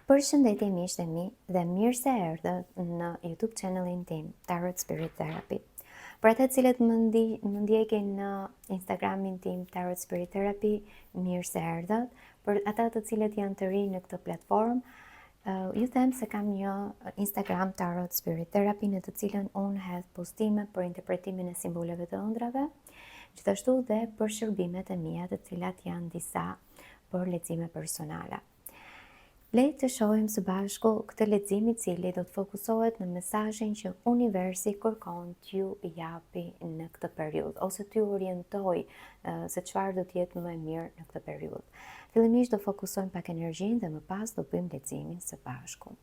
Përshëndetje miqtë e mi dhe mirë se erdhët në YouTube channelin tim Tarot Spirit Therapy. Për ata të cilët më, ndi, më ndjekin në Instagramin tim Tarot Spirit Therapy, mirë se erdhët. Për ata të cilët janë të rinj në këtë platformë, uh, ju them se kam një Instagram Tarot Spirit Therapy në të cilën unë hedh postime për interpretimin e simboleve të ëndrrave, gjithashtu dhe për shërbimet e mia, të cilat janë disa për lexime personale. Le të shohim së bashku këtë lexim i cili do të fokusohet në mesazhin që universi kërkon t'ju japi në këtë periudhë ose t'ju orientojë se çfarë do të jetë më e mirë në këtë periudhë. Fillimisht do fokusojmë pak energjinë dhe më pas do bëjmë leximin së bashku.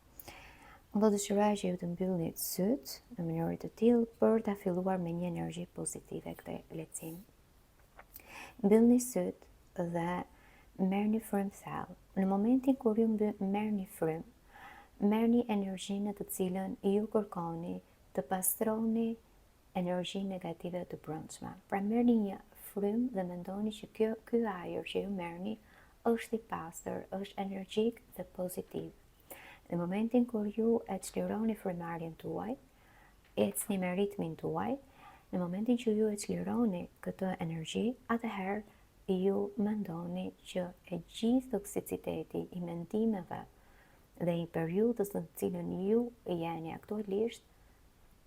Unë do dëshiroja që ju të mbyllni sytë në mënyrë të tillë për ta filluar me një energji pozitive këtë lexim. Mbyllni sytë dhe merrni frymë thellë. Në momentin kur ju merrni frymë, merrni energjinë në të cilën ju kërkoni të pastroni energjinë negative të brendshme. Pra merrni një frymë dhe mendoni që kjo ky ajër që ju merrni është i pastër, është energjik dhe pozitiv. Në momentin kur ju e çlironi frymëmarrjen tuaj, ecni me ritmin tuaj, në momentin që ju e çlironi këtë energji, atëherë ju mendoni që e gjithë toksiciteti i mendimeve dhe i periudhës në të cilën ju jeni aktualisht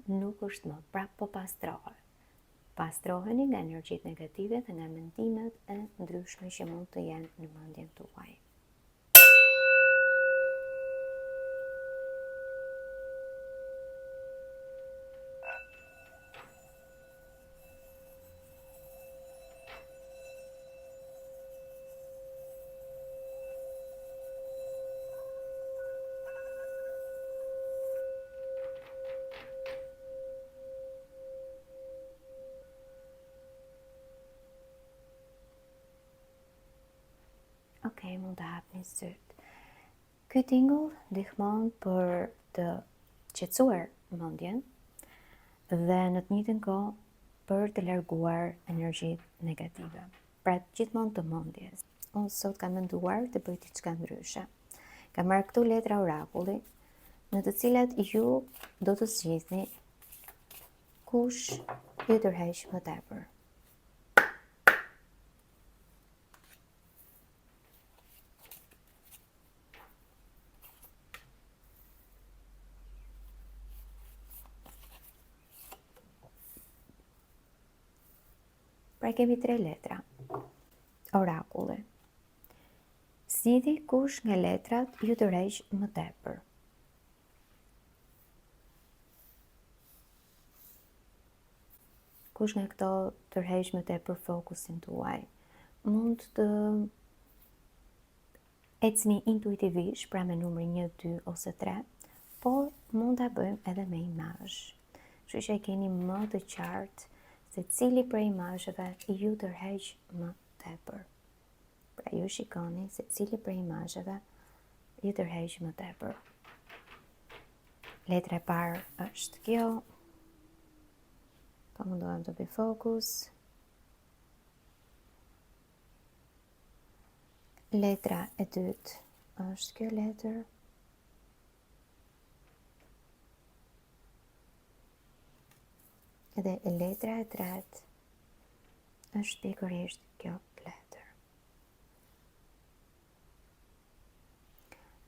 nuk është më, pra po pastrohet. Pastroheni nga energjitë negative dhe nga mendimet e ndryshme që mund të jenë në mendjen tuaj. Ok, mund të hapni sytë. Ky tingull ndihmon për të qetësuar mendjen dhe në të njëjtën kohë për të larguar energjitë negative. Pra gjithmonë të mendjes. Unë sot kam menduar të bëj diçka ndryshe. Kam marrë këto letra orakulli në të cilat ju do të zgjidhni kush ju tërheq më tepër. Pra kemi tre letra. Orakulli. Zgjidhni kush nga letrat ju tërheq më tepër. Kush nga këto tërheq më tepër fokusin tuaj? Mund të ecni intuitivisht, pra me numrin 1, 2 ose 3, por mund ta bëjmë edhe me imazh. Kështu që e keni më të qartë se cili prej imazheve ju tërheq më tepër. Pra ju shikoni se cili prej imazheve ju tërheq më tepër. Letra e parë është kjo. Po mundohem të bëj fokus. Letra e dytë është kjo letër. Dhe letra e tretë është pikërisht kjo letër.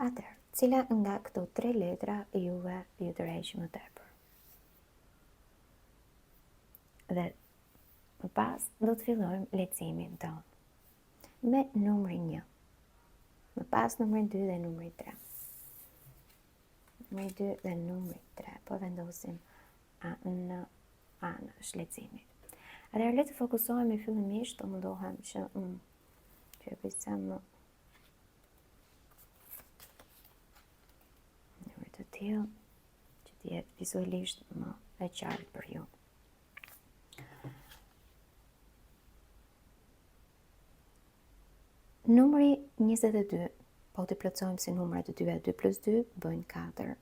Atëherë, cila nga këto tre letra juve ju tërheq më tepër? Dhe më pas do të fillojmë leximin tonë me numrin 1. Më pas numrin 2 dhe numrin 3. Numri 2 dhe numri 3. Po vendosim a, në anësh leximit. Atëherë le të fokusohemi fillimisht, të mundohem që mm, që e bëj sa më në mënyrë të tillë që të jetë vizualisht më e qartë për ju. Numri 22, po t'i plotësojmë si numrat 2 e 2 plus 2, bëjnë 4.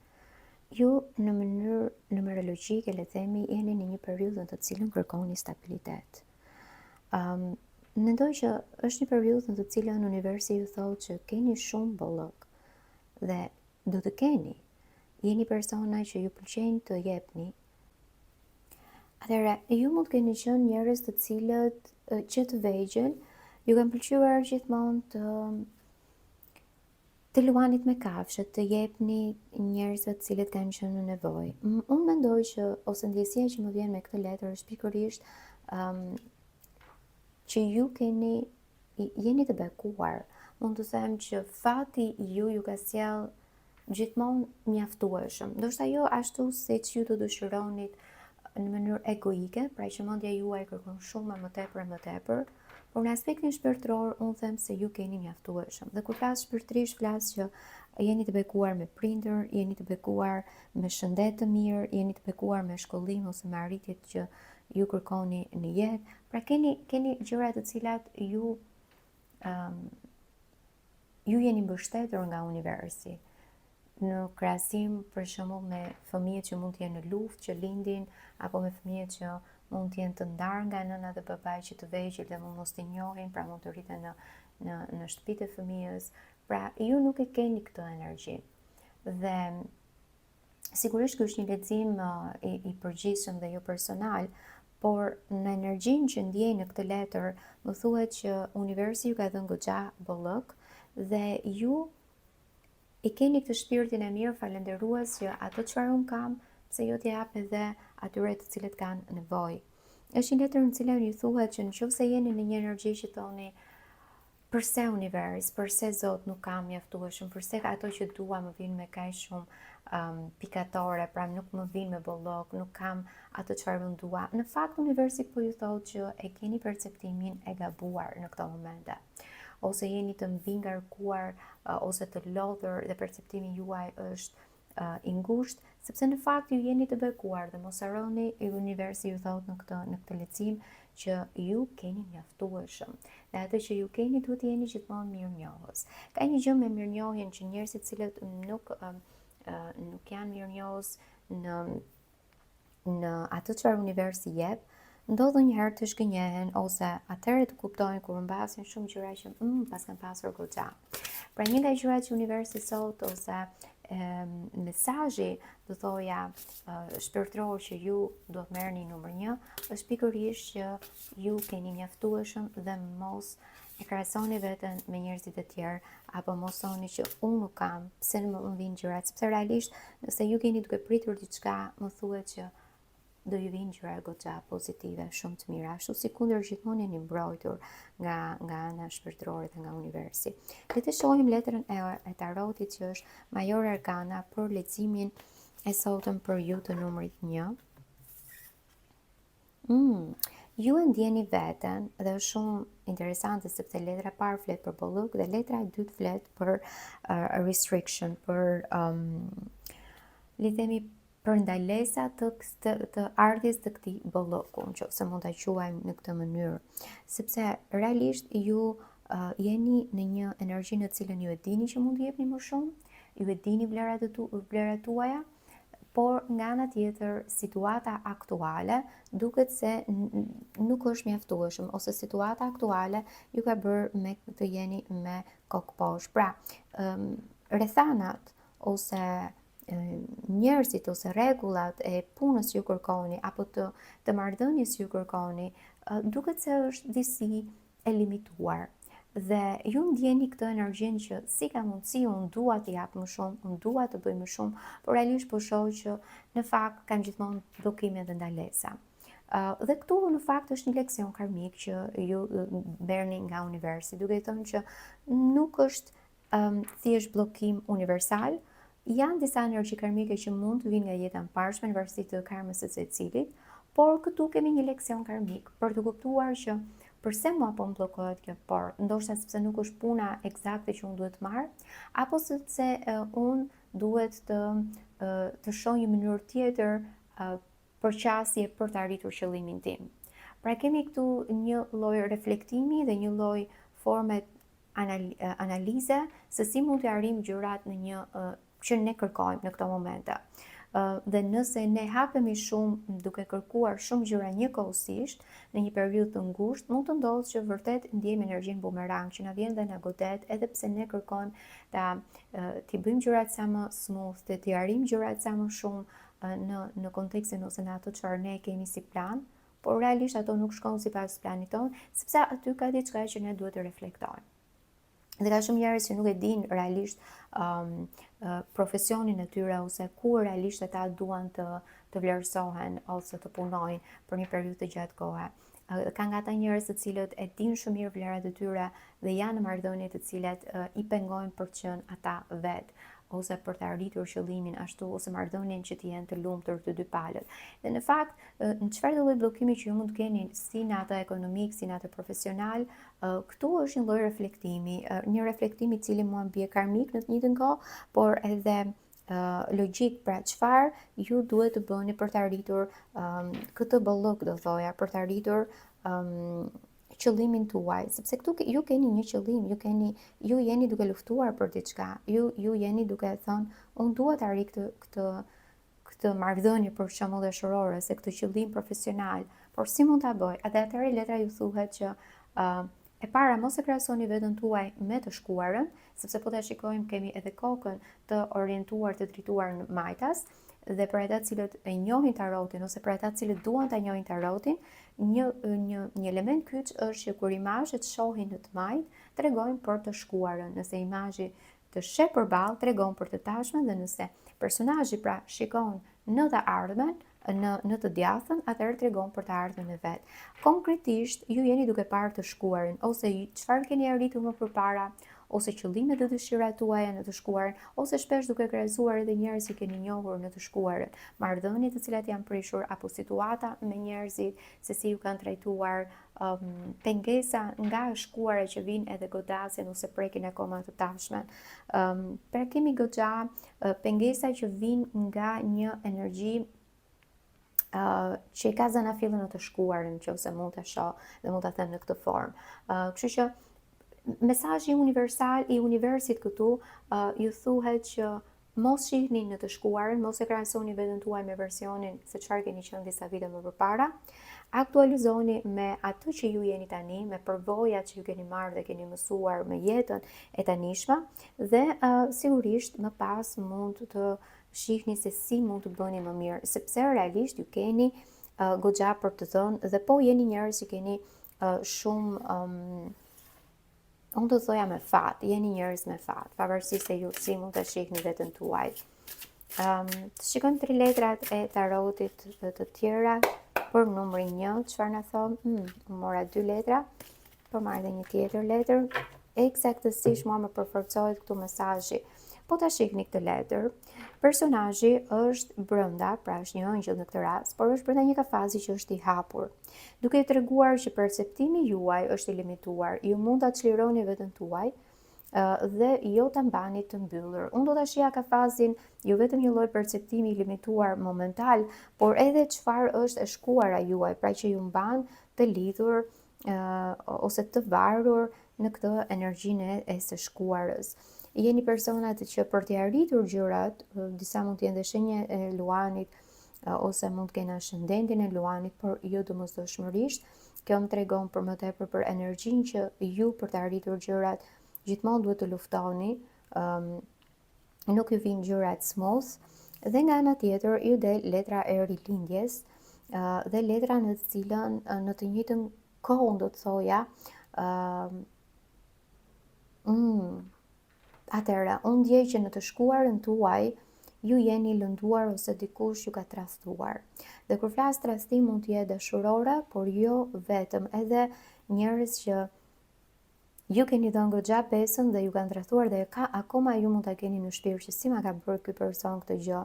Ju në mënyrë numerologjike, le të themi, jeni në një periudhë në të cilën kërkoni stabilitet. Um, mendoj që është një periudhë në të cilën universi ju thotë që keni shumë bollëk dhe do të keni. Jeni persona që ju pëlqen të jepni. Atëherë, ju mund të keni qenë njerëz të cilët që të vegjël ju kanë pëlqyer gjithmonë të të luanit me kafshët, të jepni njerëzve të cilët kanë qenë në nevojë. Unë mendoj që ose ndjesia që më vjen me këtë letër është pikërisht um, që ju keni jeni të bekuar. Mund të them që fati ju ju ka sjell gjithmonë mjaftueshëm. Ndoshta jo ashtu siç ju të dëshironit në mënyrë egoike, pra që mendja juaj kërkon shumë e më tepër e më tepër, por në aspektin shpirtëror unë them se ju keni mjaftueshëm. Dhe kur flas shpirtërisht, flas që jeni të bekuar me prindër, jeni të bekuar me shëndet të mirë, jeni të bekuar me shkollim ose me arritjet që ju kërkoni në jetë. Pra keni keni gjëra të cilat ju um, ju jeni mbështetur nga universi. Në krahasim për shembull me fëmijët që mund të jenë në luftë, që lindin, apo me fëmijët që mund të jenë të ndarë nga nëna dhe babai që të vegjël dhe mund mos t'i njohin, pra mund të rriten në në në shtëpitë e fëmijës. Pra ju nuk e keni këtë energji. Dhe Sigurisht ky është një lexim i, i përgjithshëm dhe jo personal, por në energjinë që ndjej në këtë letër, më thuhet që universi ju ka dhënë goxha bollëk dhe ju e keni këtë shpirtin e mirë falënderues që ato çfarë unë kam, pse jo t'ia jap edhe atyre të cilët kanë nevojë. Është një letër në cilën ju thuhet që në qoftë se jeni në një energji që thoni Përse univers, përse Zot nuk kam mjaftueshëm, përse ato që dua më vijnë me kaq shumë um, pikatore, pra nuk më vijnë me bollëk, nuk kam ato çfarë unë dua. Në fakt universi po ju thotë që e keni perceptimin e gabuar në këto momente. Ose jeni të mbingarkuar ose të lodhur dhe perceptimi juaj është i ngushtë, sepse në fakt ju jeni të bekuar dhe mos harroni universi ju thotë në këtë në këtë lexim që ju keni mjaftueshëm dhe atë që ju keni duhet të jeni gjithmonë mirënjohës. Ka një gjë me mirënjohjen që njerëzit të cilët nuk uh, nuk janë mirënjohës në në atë çfarë universi jep, ndodh ndonjëherë të zhgënjehen ose atëherë të kuptojnë kur humbasin shumë gjëra që mm, paskan pasur goxha. Pra një nga gjërat që universi sot ose e, mesazhi, do thoja, shpirtëror që ju duhet merrni numër 1, është pikërisht që ju keni mjaftueshëm dhe mos e krahasoni veten me njerëzit e tjerë apo mos thoni që unë nuk kam, pse nuk më vijnë gjërat, sepse realisht nëse ju keni duke pritur diçka, më thuhet që do ju vijnë gjëra goxha pozitive, shumë të mira, ashtu sikundër gjithmonë jeni mbrojtur nga nga ana shpirtërore dhe nga universi. Le të shohim letrën e, e tarotit që është Major Arcana për leximin e sotëm për ju të numrit 1. Mm, ju e ndjeni veten dhe është shumë interesante sepse letra e parë flet për bollëk dhe letra e dytë flet për uh, restriction, për um, le themi për ndalesa të, të, të ardhjes të këtij bollëku, në qoftë se mund ta quajmë në këtë mënyrë, sepse realisht ju uh, jeni në një energji në cilën ju e dini që mund të jepni më shumë, ju e dini vlerat e tu, vlerat tuaja, por nga ana tjetër situata aktuale duket se nuk është mjaftueshëm ose situata aktuale ju ka bërë me të jeni me kokë poshtë. Pra, um, rrethanat ose njerëzit ose rregullat e punës që ju kërkoni apo të të marrëdhënies që ju kërkoni, duket se është disi e limituar. Dhe ju ndjeni këtë energjinë që si ka mundësi unë dua të jap më shumë, unë dua të bëj më shumë, por realisht po shoh që në fakt kam gjithmonë bllokime dhe ndalesa. Uh, dhe këtu në fakt është një leksion karmik që ju merrni nga universi, duke i thënë që nuk është um, thjesht bllokim universal, janë disa energji karmike që mund të vinë nga jeta e mëparshme në varësi të karmës së secilit, por këtu kemi një leksion karmik për të kuptuar që përse mua po më bllokohet kjo portë, ndoshta sepse nuk është puna ekzakte që unë duhet të marr, apo sepse uh, unë duhet të uh, të shoh një mënyrë tjetër uh, përqasje për të arritur qëllimin tim. Pra kemi këtu një lloj reflektimi dhe një lloj forme analize se si mund të arrijmë gjërat në një që ne kërkojmë në këto momente. Dhe nëse ne hapemi shumë duke kërkuar shumë gjëra njëkohësisht në një periudhë të ngushtë, mund të ndodhë që vërtet ndjejmë energjinë bumerang që na vjen dhe na godet, edhe pse ne kërkojmë ta t'i bëjmë gjërat sa më smooth, të t'i arrijmë gjërat sa më shumë në në kontekstin ose në ato çfarë ne kemi si plan, por realisht ato nuk shkon sipas planit tonë, sepse aty ka diçka që ne duhet të reflektojmë. Dhe ka shumë njerëz që nuk e dinë realisht um, profesionin e tyre ose ku realisht ata duan të të vlerësohen ose të punojnë për një periudhë të gjatë kohe. Ka nga ata njerëz të cilët e dinë shumë mirë vlerat e tyre dhe janë në marrëdhënie të cilat i pengojnë për të qenë ata vetë ose për të arritur qëllimin ashtu ose marrëdhënien që të jenë të lumtur të dy palët. Dhe në fakt, në çfarëdo lloj bllokimi që ju mund të keni si në atë ekonomik, si në atë profesional, këtu është një lloj reflektimi, një reflektim i cili mua më bie karmik në të njëjtën kohë, por edhe logjik, pra çfarë ju duhet të bëni për të arritur um, këtë bollëk, do thoja, për të arritur um, qëllimin tuaj, sepse këtu ju keni një qëllim, ju keni ju jeni duke luftuar për diçka, ju ju jeni duke thënë, unë dua të arrij këtë këtë këtë marrëdhënie për shembull dashurore ose këtë qëllim profesional, por si mund ta bëj? Edhe atëherë letra ju thuhet që uh, e para mos e krahasoni veten tuaj me të shkuarën, sepse po ta shikojmë kemi edhe kokën të orientuar të drejtuar në majtas, dhe për ata të cilët e njohin tarotin ose për ata të cilët duan ta njohin tarotin, një një një element kyç është që kur imazhet shohin në të majtë, tregojnë për të shkuarën. Nëse imazhi të sheh përballë, tregon për të tashmen dhe nëse personazhi pra shikon në të ardhmen, në në të djathtën, atëherë tregon për të ardhmen e vet. Konkretisht, ju jeni duke parë të shkuarën ose çfarë keni arritur më përpara, ose qëllimet dhe dëshirat tuaja në të shkuarën, ose shpesh duke krahasuar edhe njerëz që keni njohur në të shkuarën, marrëdhënie të cilat janë prishur apo situata me njerëzit, se si ju kanë trajtuar, um, pengesa nga e shkuara që vijnë edhe godasin ose prekin akoma të tashmen. Um, pra kemi goxha uh, pengesa që vijnë nga një energji uh, që e ka zanafillën në të shkuarën, nëse mund ta shoh dhe mund ta them në këtë formë. Uh, kështu që mesazhi universal i universit këtu uh, ju thuhet që mos shihni në të shkuarën, mos e krahasoni veten tuaj me versionin se çfarë keni qenë disa vite më përpara. Aktualizoni me atë që ju jeni tani, me përvojat që ju keni marrë dhe keni mësuar me jetën e tanishme dhe uh, sigurisht më pas mund të shihni se si mund të bëni më mirë, sepse realisht ju keni uh, goxha për të dhënë dhe po jeni njerëz që keni uh, shumë um, unë do thoja me fat, jeni njerëz me fat, pavarësisht se ju si mund të shihni veten tuaj. Um, të shikojmë tri letrat e tarotit dhe të tjera për numrin 1, çfarë na thonë? Mm, mora dy letra, po marr edhe një tjetër letër. Eksaktësisht mua më përforcohet këtu mesazhi. Po ta shihni këtë letër, personazhi është brenda, pra është një ëngjëll në këtë rast, por është brenda një kafazi që është i hapur, duke treguar që perceptimi juaj është i limituar. Ju mund ta çlironi veten tuaj dhe jo ta mbani të mbyllur. Unë do ta shihja kafazin jo vetëm një lloj perceptimi i limituar momental, por edhe çfarë është e shkuara juaj, pra që ju mban të lidhur ose të varur në këtë energjinë e së shkuarës. Jeni personat që për t'i arritur gjërat, disa mund të jenë dhe shenjë e luanit ose mund të kenë ascendentin e luanit, por jo domosdoshmërisht. Kjo më tregon për më tepër për energjinë që ju për të arritur gjërat gjithmonë duhet të luftoni, um, nuk ju vijnë gjërat smooth dhe nga ana tjetër ju del letra e rilindjes dhe letra në të cilën në të njëjtën kohë unë do të thoja uh, mm, atëherë unë ndjej që në të shkuarën tuaj ju jeni lënduar ose dikush ju ka tradhtuar. Dhe kur flas tradhti mund të jetë dashurore, por jo vetëm, edhe njerëz që Ju keni dhënë goxha besën dhe ju kanë tradhtuar dhe ka akoma ju mund ta keni në shpirt që si ma ka bërë ky person këtë gjë.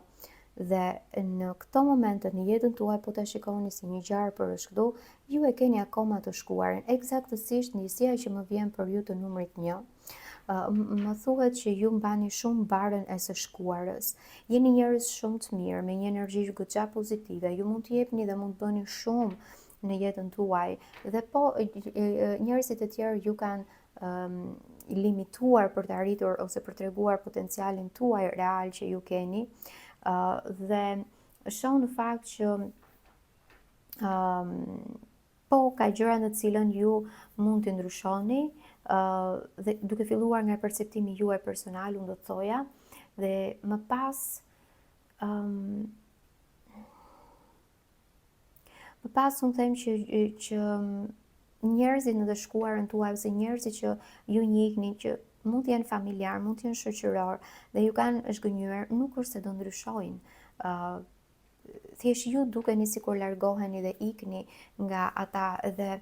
Dhe në këto momente në jetën tuaj po ta shikoni si një gjarpër është këtu, ju e keni akoma të shkuarën. Eksaktësisht ndjesia që më vjen për ju të numrit 1. Më thuhet që ju mbani shumë barrën e së shkuarës. Jeni njerëz shumë të mirë, me një energji goxha pozitive. Ju mund të jepni dhe mund të bëni shumë në jetën tuaj dhe po njerëzit e tjerë ju kanë um, limituar për të arritur ose për të treguar potencialin tuaj real që ju keni. Uh, dhe shoh në fakt që um, po ka gjëra në të cilën ju mund të ndryshoni, uh, dhe duke filluar nga perceptimi juaj personal, unë do të thoja, dhe më pas um, Më pas unë them që që njerëzit në të shkuarën tuaj ose njerëzit që ju njihni që mund të jenë familjar, mund të jenë shoqëror dhe ju kanë zhgënjyer, nuk është se do ndryshojnë. ë uh, thjesht ju dukeni sikur largoheni dhe ikni nga ata dhe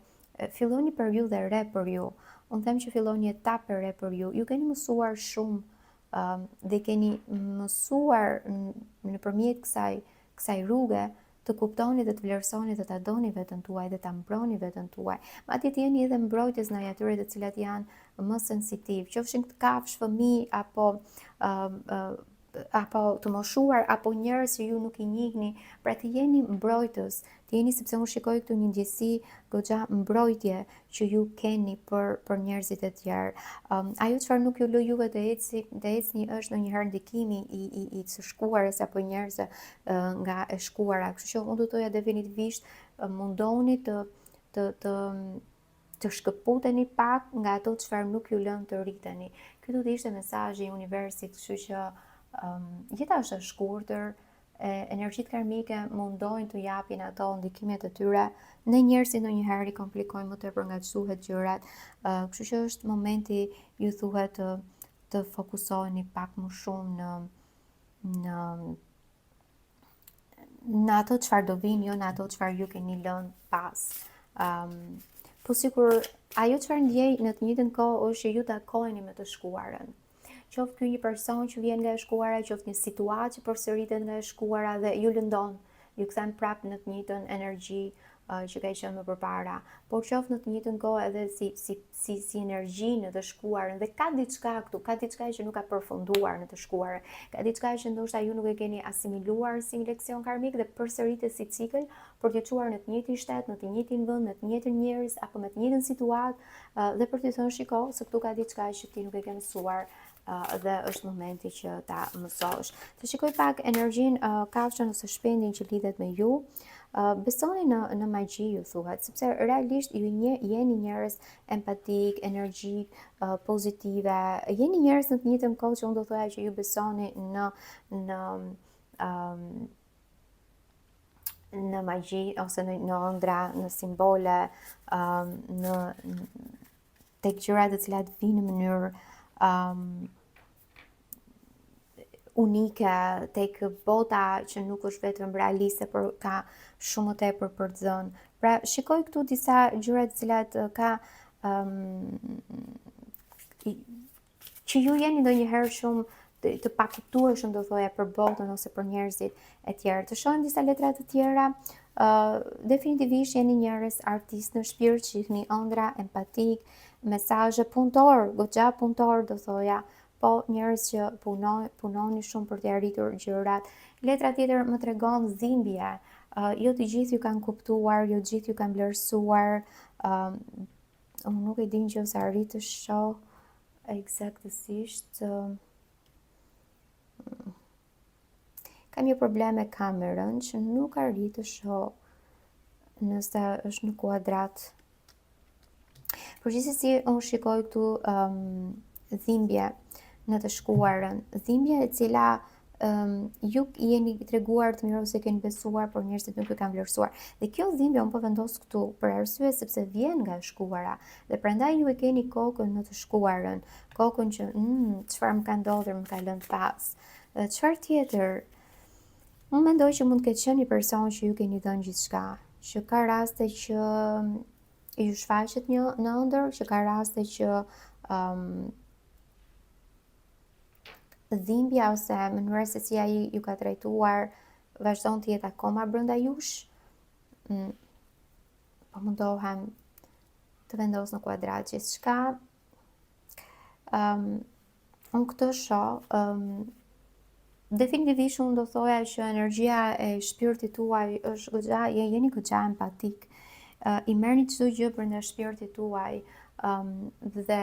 fillon një periudhë e re për ju. Unë them që fillon një etapë e re për ju. Ju keni mësuar shumë uh, dhe keni mësuar nëpërmjet kësaj kësaj rruge të kuptoni dhe të vlerësoni dhe ta doni veten tuaj dhe ta mbroni veten tuaj. Madje të jeni edhe mbrojtës ndaj atyre të cilat janë më sensitiv, qofshin këtë kafshë, fëmijë apo uh, uh, apo të moshuar apo njerëz që ju nuk i njihni, pra të jeni mbrojtës, të jeni sepse unë shikoj këtu një ndjesi goxha mbrojtje që ju keni për për njerëzit e tjerë. Um, ajo çfarë nuk ju lë juve të eci, të ecni është ndonjëherë ndikimi i i i së shkuarës apo njerëzve uh, nga e shkuara. Kështu që unë do thoja definitivisht mundohuni të të të të shkëputeni pak nga ato çfarë nuk ju lënë të rriteni. Ky do të ishte mesazhi i universit, kështu që um, jeta është e shkurtër, e, energjitë karmike mundojnë të japin ato ndikimet e tyre. Ne njerëzit ndonjëherë i komplikojmë më tepër nga ç'duhet gjërat. Uh, kështu që është momenti ju thuhet të të fokusoheni pak më shumë në në në ato çfarë do vinë, jo në ato çfarë ju keni lënë pas. Um, po sikur ajo çfarë ndjej në të njëjtën kohë është që ju takoheni me të shkuarën. Qoftë ky një person që vjen nga e shkuara, qoftë një situatë që përsëritet nga e shkuara dhe ju lëndon, ju kthen prapë në të njëjtën energji uh, që ka qenë më përpara, por qoftë në të njëjtën kohë edhe si si si si energji në të shkuarën dhe ka diçka këtu, ka diçka që nuk ka përfunduar në të shkuarën, ka diçka që ndoshta ju nuk e keni asimiluar si një leksion karmik dhe përsëritet si cikël për t'ju çuar në të njëjtin shtet, në të njëjtin vend, me të njëjtin njerëz apo me të njëjtën situatë dhe për t'ju thënë shiko se këtu ka diçka që ti nuk e ke mësuar dhe është momenti që ta mësosh. Të shikoj pak energjinë, uh, kafshën ose shpendin që lidhet me ju. Uh, besoni në në magji ju thuhet, sepse realisht ju një, jeni njerëz empatik, energjik, uh, pozitive. Jeni njerëz në të njëjtën kohë që unë do thoja që ju besoni në në um, në magji ose në në ëndra, në simbole, um, në tek gjërat të cilat vijnë në mënyrë um, unike tek bota që nuk është vetëm realiste, por ka shumë më tepër për të dhënë. Pra, shikoj këtu disa gjëra të cilat ka um, që ju jeni ndonjëherë shumë të, të pakuptueshëm do thoja për botën ose për njerëzit e tjerë. Të shohim disa letra të tjera, uh, definitivisht jeni njerëz artist në shpirt, shihni ëndra, empatik, mesazhe punëtor, goxha punëtor do thoja, po njerëz që punoj, punoni shumë për të arritur gjërat. Letra tjetër më tregon dhimbje. Uh, jo të gjithë ju kanë kuptuar, jo të gjithë ju kanë vlerësuar. Uh, unë nuk e di nëse arrij të shoh eksaktësisht uh, kam një problem me kamerën që nuk arrij të shoh nëse është në kuadrat. Por gjithsesi unë shikoj këtu um, dhimbje në të shkuarën, dhimbje e cila um, ju jeni treguar të mirë ose keni besuar, por njerëzit nuk ju kanë vlerësuar. Dhe kjo dhimbje unë po vendos këtu për arsye sepse vjen nga e shkuara dhe prandaj ju e keni kokën në të shkuarën, kokën që mm, çfarë më ka ndodhur, më ka lënë pas. Dhe çfarë tjetër? Unë mendoj që mund të ketë qenë një person që ju keni dhënë gjithçka, që ka raste që mm, ju shfaqet një në ëndër, që ka raste që um, dhimbja ose mënyra se si ai ju ka trajtuar vazhdon të jetë akoma brenda jush. Mm, po mundohem të vendos në kuadrat gjithçka. Um, unë këtë shoh, um, definitivisht unë do thoja që energjia e shpirtit tuaj është goxha, jeni goxha empatik. Uh, I merrni çdo gjë brenda shpirtit tuaj um, dhe.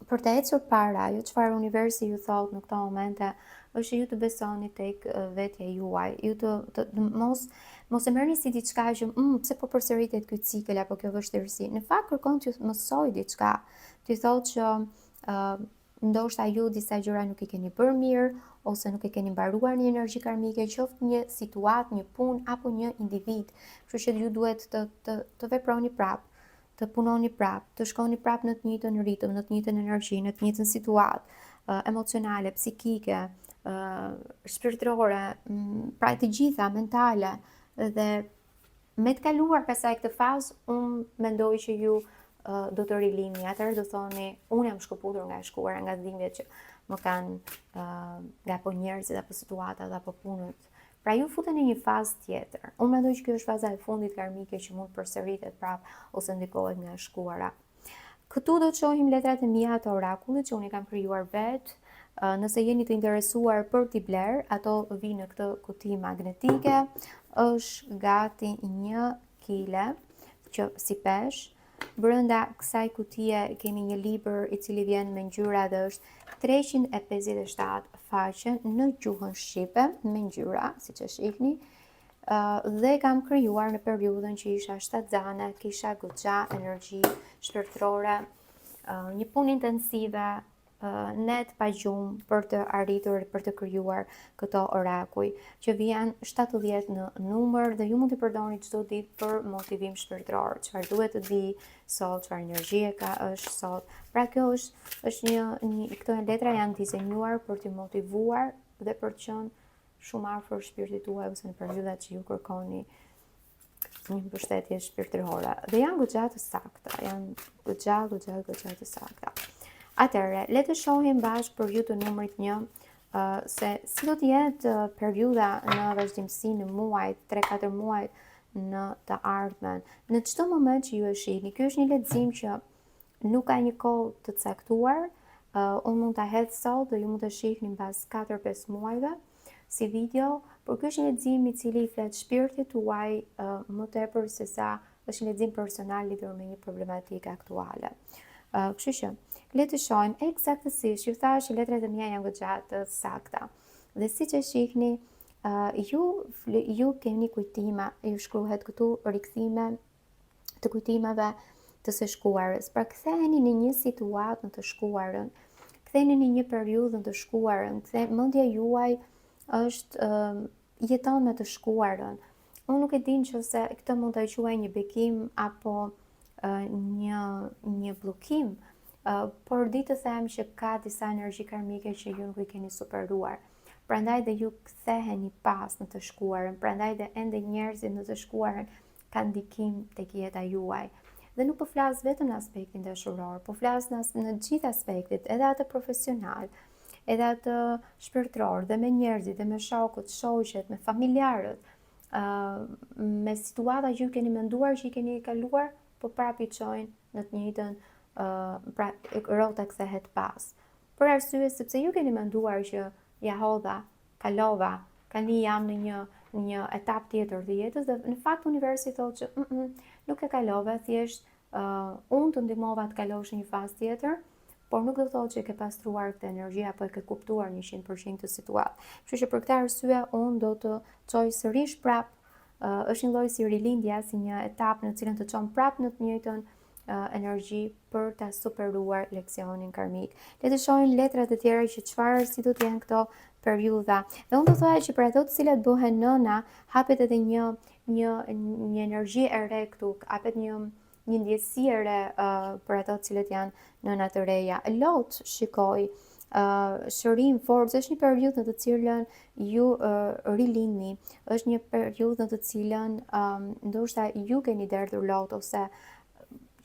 Për të ecur para, ajo çfarë universi ju thotë në këto momente është që ju të besoni tek vetja juaj, ju të, të, të mos mos e merrni si diçka që mm, pse po përsëritet ky cikël apo kjo vështirësi. Në fakt kërkon t'ju mësojë diçka. T'ju thotë që uh, ndoshta ju disa gjëra nuk i keni bërë mirë ose nuk e keni mbaruar një energji karmike, qoftë një situatë, një punë apo një individ. Kështu që ju duhet të të të veproni prapë të punoni prapë, të shkoni prapë në të njëjtën ritëm, në të njëjtën energji, në të njëjtën situatë emocionale, psikike, shpirtërore, pra të gjitha mentale dhe me të kaluar pastaj këtë fazë, unë mendoj që ju do të rilindni, atëherë do thoni, unë jam shkëputur nga e shkuara, nga dhimbjet që më kanë nga apo njerëzit apo situatat apo punët Pra ju futeni në një fazë tjetër. Unë mendoj që kjo është faza e fundit karmike që mund të përsëritet prapë ose ndikohet nga e shkuara. Këtu do të shohim letrat e mia të orakullit që unë i kam krijuar vetë. Nëse jeni të interesuar për t'i blerë, ato vijnë në këtë kuti magnetike. Është gati një kile që si peshë Brenda kësaj kutie kemi një libër i cili vjen me ngjyra dhe është 357 faqe në gjuhën shqipe me ngjyra, siç e shihni. Dhe kam krijuar në periudhën që isha shtatzane, kisha goxha energji shpirtërore, një punë intensive, net pa gjumë për të arritur për të krijuar këto orakuj, që vijnë 70 në numër dhe ju mund t'i përdorni çdo ditë për motivim shpirtëror, çfarë duhet të di sot, çfarë energjie ka është sot. Pra kjo është është një, një këto letra janë dizenjuar për t'ju motivuar dhe për të qenë shumë afër shpirtit tuaj ose në periudhat që ju kërkoni një mbështetje shpirtërore. Dhe janë goxha të sakta, janë goxha, goxha, goxha të sakta. Atëherë, le të shohim bashkë për ju të numrit një, uh, se si do të jetë periudha në vazhdimësi në muajt, 3-4 muajt në të ardhmen. Në çdo moment që ju e shihni, ky është një lexim që nuk ka një kohë të caktuar, uh, unë mund ta hedh sot dhe ju mund të shihni mbas 4-5 muajve si video, por ky është një lexim i cili i flet shpirtit tuaj uh, më tepër se sa është një lexim personal lidhur me një problematikë aktuale. Uh, kështu që, le të shohim eksaktësisht, ju thashë që letrat e mia janë goxha të sakta. Dhe siç e shihni, uh, ju ju keni kujtime, ju shkruhet këtu rikthime të kujtimeve të së shkuarës. Pra ktheheni në një situatë në të shkuarën, ktheheni në një periudhë në të shkuarën, kthe mendja juaj është uh, jeton me të shkuarën. Unë nuk e di nëse këtë mund ta quaj një bekim apo uh, një një bllokim, uh, por di të them që ka disa energji karmike që ju nuk i keni superuar. Prandaj dhe ju ktheheni pas në të shkuarën, prandaj dhe ende njerëzit në të shkuarën kanë ndikim tek jeta juaj. Dhe nuk po flas vetëm në aspektin dashuror, po flas në në gjithë aspektet, edhe atë profesional, edhe atë shpirtëror, dhe me njerëzit, dhe me shokët, shoqet, me familjarët, uh, me situata që ju keni menduar që i keni kaluar, po prapë ju çojnë në të njëjtën, uh, pra rrota kthehet pas. Për arsye sepse ju keni menduar që ja hodha, kalova, tani jam në një në një etapë tjetër të jetës dhe në fakt universi thotë që mm -mm, nuk e kalove, thjesht uh, unë të ndihmova të kalosh në një fazë tjetër, por nuk do të thotë që e ke pastruar këtë energji apo e ke kuptuar 100% këtë situatë. Kështu që për këtë arsye unë do të çoj sërish prap, uh, është një lloj si rilindja, si një etapë në të cilën të çon prap në të njëjtën energji për ta superuar leksionin karmik. Le të shohim letrat e tjera që çfarë si do të jenë këto periudha. Dhe unë do thoja që për ato të cilat bëhen nëna, hapet edhe një një një energji e re këtu, hapet një një ndjesi e re uh, për ato të cilët janë nëna të reja. Lot, shikoj, uh, shërim, forcë, është një periudhë në të cilën ju uh, rilindni, është një periudhë në të cilën um, ndoshta ju keni derdhur lot ose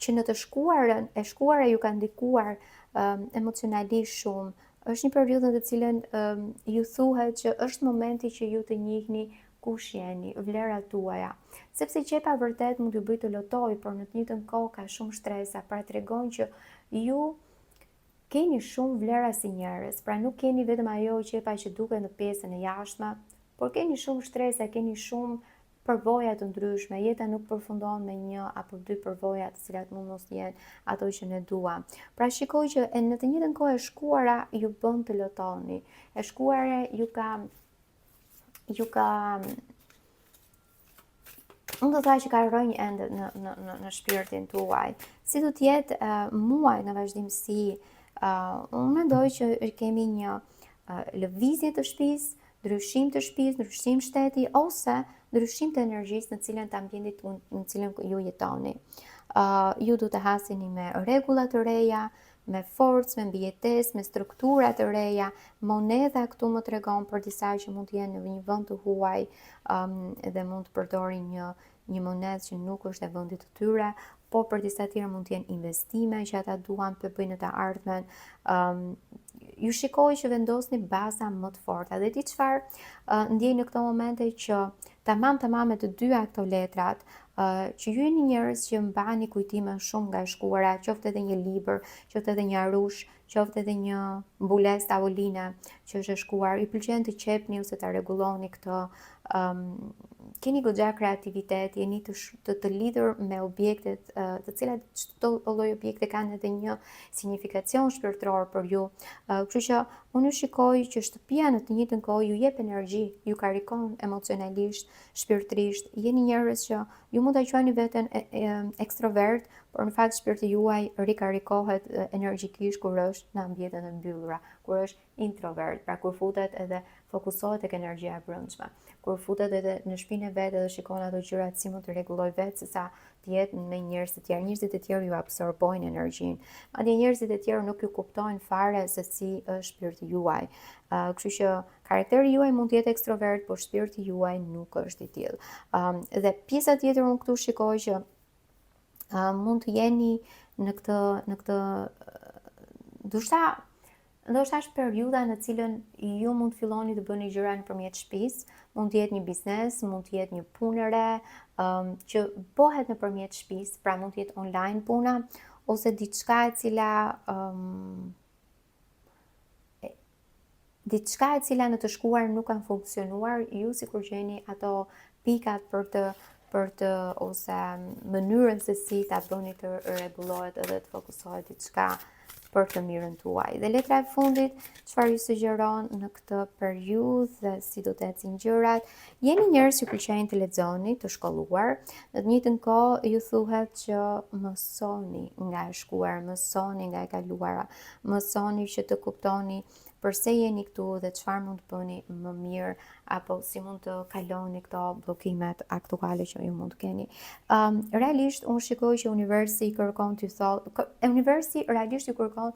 që në të shkuarën, e shkuara ju ka ndikuar um, emocionalisht shumë. Është një periudhë në të cilën um, ju thuhet që është momenti që ju të njihni kush jeni, vlerat tuaja. Sepse qepa vërtet mund t'ju bëjë të lotoj, por në të njëjtën kohë ka shumë shtresa, pra tregon që ju keni shumë vlera si njerëz, pra nuk jeni vetëm ajo qepa që duket në pjesën e jashtme, por keni shumë shtresa, keni shumë përvoja të ndryshme. Jeta nuk përfundon me një apo dy përvoja të cilat mund mos jenë ato që ne duam. Pra shikoj që e në të njëjtën kohë e shkuara ju bën të lotoni. E shkuara ju ka ju ka Unë do të që ka rrënjë ende në, në, në, në shpirtin tuaj. Si do të jetë uh, muaj në vazhdimësi, uh, unë mendoj që kemi një uh, lëvizje të shtëpisë, ndryshim të shtëpisë, ndryshim shteti ose ndryshim të energjisë në cilën të ambientit në cilën ju jetoni. Uh, ju do të haseni me rregulla të reja, me forcë, me mbijetesë, me struktura të reja. Monedha këtu më tregon për disa që mund të jenë në një vend të huaj um, dhe mund të përdorin një një monedhë që nuk është e vendit të tyre, po për disa tjerë mund të jenë investime që ata duan të bëjnë në të ardhmen. Um, ju shikoj që vendosni baza më të forta dhe di çfarë uh, ndjej në këto momente që tamam tamam me të dyja këto letrat, uh, që ju jeni njerëz që mbani kujtime shumë nga e shkuara, qoftë edhe një libër, qoftë edhe një arush, qoftë edhe një mbulesë tavoline që është e shkuar, ju pëlqen të qepni ose ta rregulloni këtë. Um, keni goxha kreativitet, jeni të, të, të lidhur me objektet, uh, të cilat çdo lloj objekte kanë edhe një signifikacion shpirtëror për ju. Uh, kështu që unë ju shikoj që shtëpia në të njëjtën kohë ju jep energji, ju karikon emocionalisht, shpirtërisht. Jeni njerëz që ju mund ta quani veten e, e, ekstrovert, por në fakt shpirti juaj rikarikohet energjikisht kur është në ambiente të mbyllura, kur është introvert, pra kur futet edhe fokusohet tek energjia e brendshme. Kur futet edhe në shtëpinë e vet edhe shikon ato gjërat si mund të rregulloj vetë se sa të jetë me njerëz të tjerë. Njerëzit e tjerë ju absorbojnë energjinë. Madje njerëzit e tjerë nuk ju kuptojnë fare se si është shpirti juaj. Uh, kështu që karakteri juaj mund të jetë ekstrovert, por shpirti juaj nuk është i tillë. Um, dhe pjesa tjetër unë këtu shikoj që uh, mund të jeni në këtë në këtë ndoshta Ndoshta është periudha në cilën ju mund të filloni të bëni gjëra nëpërmjet shtëpisë, mund të jetë një biznes, mund të jetë një punë e re, um, që bëhet nëpërmjet shtëpisë, pra mund të jetë online puna ose diçka e cila um, diçka e cila në të shkuar nuk kanë funksionuar, ju sikur gjeni ato pikat për të për të ose mënyrën se si ta bëni të rregullohet edhe të fokusohet diçka për të mirën tuaj. Dhe letra e fundit, çfarë ju sugjeron në këtë periudhë dhe si do të ecin gjërat? Jeni njerëz që pëlqejnë të lexoni, të shkolluar. Në të njëjtën kohë ju thuhet që mësoni nga e shkuara, mësoni nga e kaluara, mësoni që të kuptoni përse jeni këtu dhe çfarë mund të bëni më mirë apo si mund të kaloni këto bllokimet aktuale që ju mund të keni. Um, realisht unë shikoj që universi kërkon t'ju thotë, universi realisht ju kërkon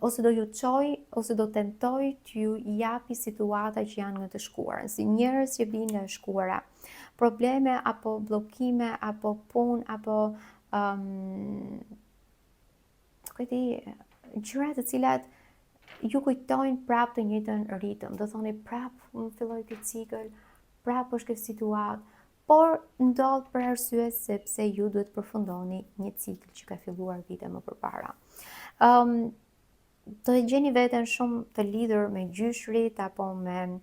ose do ju çoj ose do tentoj t'ju japi situata që janë nga të shkuarën, si njerëz që vijnë nga e shkuara, probleme apo bllokime apo punë apo um, nuk e di, gjëra të cilat ju kujtojnë prapë të njëjtën ritëm. Do thoni prapë më filloi ky cikël, prapë është kjo situatë, por ndodh për arsye sepse ju duhet të përfundoni një cikël që ka filluar vite më përpara. Um, do e gjeni veten shumë të lidhur me gjyshrit apo me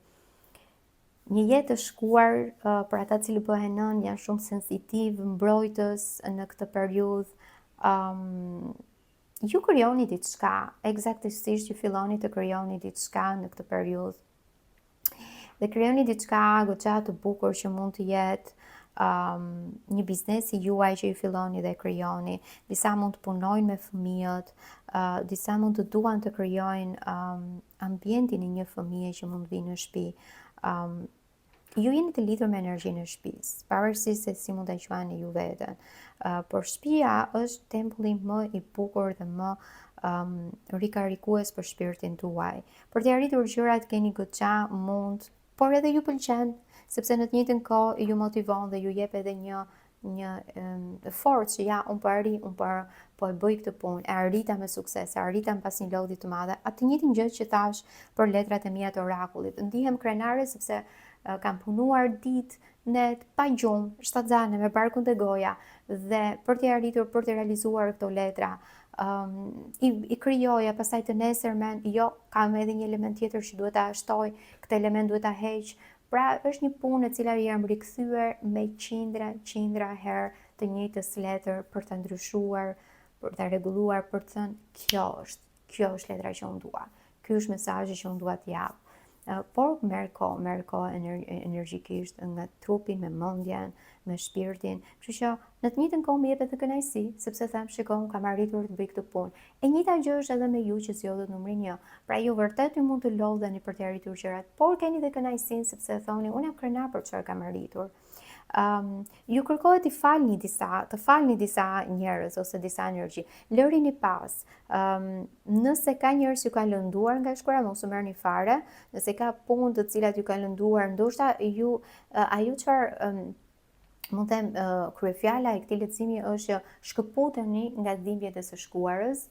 një jetë të shkuar uh, për ata që bëhen nënë janë shumë sensitiv, mbrojtës në këtë periudhë. Um, ju krijoni diçka, eksaktësisht ju filloni të krijoni diçka në këtë periudhë. Dhe krijoni diçka goxha të bukur që mund të jetë um, një biznes i juaj që ju filloni dhe krijoni. Disa mund të punojnë me fëmijët, uh, disa mund të duan të krijojnë um, ambientin e një fëmije që mund të vinë në shtëpi. Um, ju jeni të lidhur me energjinë e shtëpisë, pavarësisht se si mund ta quani ju veten. Uh, por shtëpia është tempulli më i bukur dhe më um, rikarikues për shpirtin tuaj. Për të arritur gjërat keni goxha mund, por edhe ju pëlqen, sepse në të njëjtën kohë ju motivon dhe ju jep edhe një një forcë që ja, unë po arrij, unë po, po e bëj këtë punë, e arrita me sukses, e arrita pas një lodhje të madhe. Atë të njëjtën gjë që thash për letrat e mia të orakullit. Ndihem krenare sepse kam punuar ditë, net, pa gjumë, shtatzane, me barkun te goja dhe për të arritur, për të realizuar këto letra, um, i, i krijoja pastaj të nesërmen, jo, kam edhe një element tjetër që duhet ta shtoj, këtë element duhet ta heq, Pra është një punë e cila i jam rikthyer me qindra, qindra herë të njëjtës letër për ta ndryshuar, për ta rregulluar, për të thënë kjo është, kjo është letra që unë dua. Ky është mesazhi që unë dua të jap. Por merr kohë, merr kohë energjikisht nga trupi, me mendjen, me shpirtin. Kështu që në të njëjtën kohë më jep edhe kënaqësi, sepse them, shiko, unë kam arritur të bëj këtë punë. E njëjta gjë është edhe me ju që zgjodhët numrin 1. Pra ju vërtet ju mund të lodheni për të arritur gjërat, por keni dhe kënaqësinë sepse thoni, unë jam krenar për çfarë kam arritur. Um, ju kërkohet të falni disa, të falni disa njerëz ose disa energji. Lërini pas. Um, nëse ka njerëz që ju kanë lënduar nga e shkuara, mos u merrni fare. Nëse ka punë të cilat ju kanë lënduar, ndoshta ju ajo çfarë um, mund të them uh, kryefjala e këtij leximi është që shkëputeni nga dhimbjet e së shkuarës.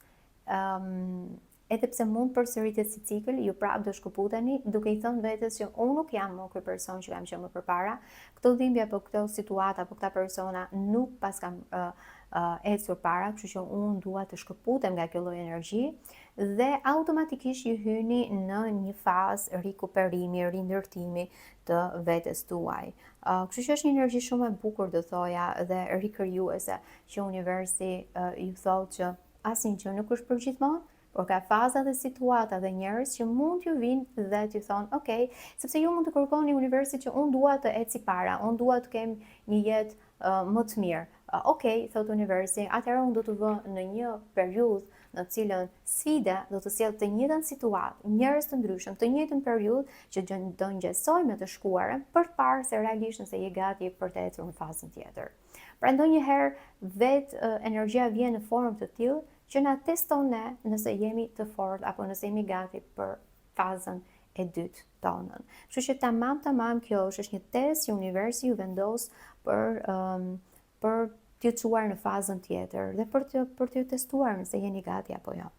Um, Edhe pse mund të përsëritet si cikël, ju prapë do shkëputeni, duke i thënë vetes që unë nuk jam më ky person që kam qenë më përpara, këto dhimbje apo këto situata apo këta persona nuk paskan uh, uh, ecur para, kështu që unë dua të shkëputem nga kjo lloj energji dhe automatikisht ju hyni në një fazë rikuperimi, rindërtimi të vetes tuaj. Uh, kështu që është një energji shumë e bukur do thoja dhe rikrijuese që universi uh, ju thotë që Asnjë gjë nuk është përgjithmonë, por ka faza dhe situata dhe njerëz që mund t'ju vinë dhe t'ju thonë, ok, sepse ju mund të kërkoni universit që unë dua të eci para, unë dua të kem një jetë uh, më të mirë. Uh, ok, thotë universi, atëherë unë do të vë në një periudhë në të cilën sfida do të sjellë të njëjtën situatë, njerëz të ndryshëm, të njëjtën periudhë që do ngjasojë me të shkuarën për të parë se realisht nëse je gati për të ecur në fazën tjetër. Pra ndonjëherë vetë energjia vjen në formë të tillë që na teston ne nëse jemi të fortë apo nëse jemi gati për fazën e dytë tonën. Kështu që tamam tamam kjo është është një test që universi ju vendos për um, për t'ju çuar në fazën tjetër dhe për të për t'ju testuar nëse jeni gati apo jo.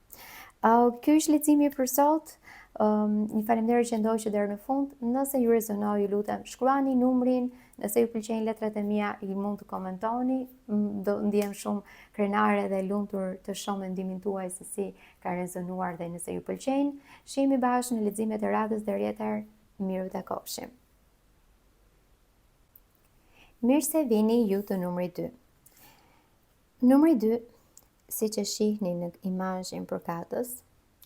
Uh, kjo është leximi për sot. Um, një faleminderit që ndoqët deri në fund. Nëse ju rezonoi, ju lutem, shkruani numrin. Nëse ju pëlqejnë letrat e mia, ju mund të komentoni. Do ndihem shumë krenare dhe e lumtur të shoh mendimin tuaj se si ka rezonuar dhe nëse ju pëlqejnë. Shihemi bashkë në leximet e radhës deri atëherë. Mirë u takofshim. Mirë se vini ju të numrit 2. Numri 2, siç e shihni në imazhin përkatës,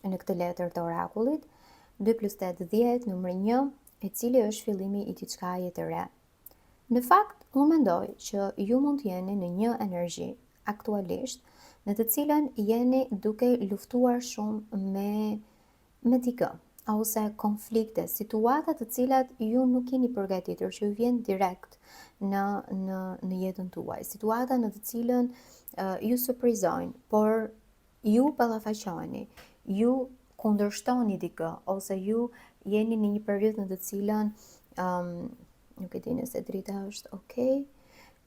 në këtë letër të orakullit, 2 plus 8, 10, numri 1, e cili është fillimi i diçkaje të re. Në fakt, unë mendoj që ju mund të jeni në një energji aktualisht në të cilën jeni duke luftuar shumë me me dikë ose konflikte, situata të cilat ju nuk jeni përgatitur, që ju vjen direkt në në në jetën tuaj, situata në të cilën uh, ju surprizojnë, por ju ballafaqoheni, ju kundërshtoni dikë ose ju jeni në një periudhë në të cilën um, nuk e di nëse drita është ok,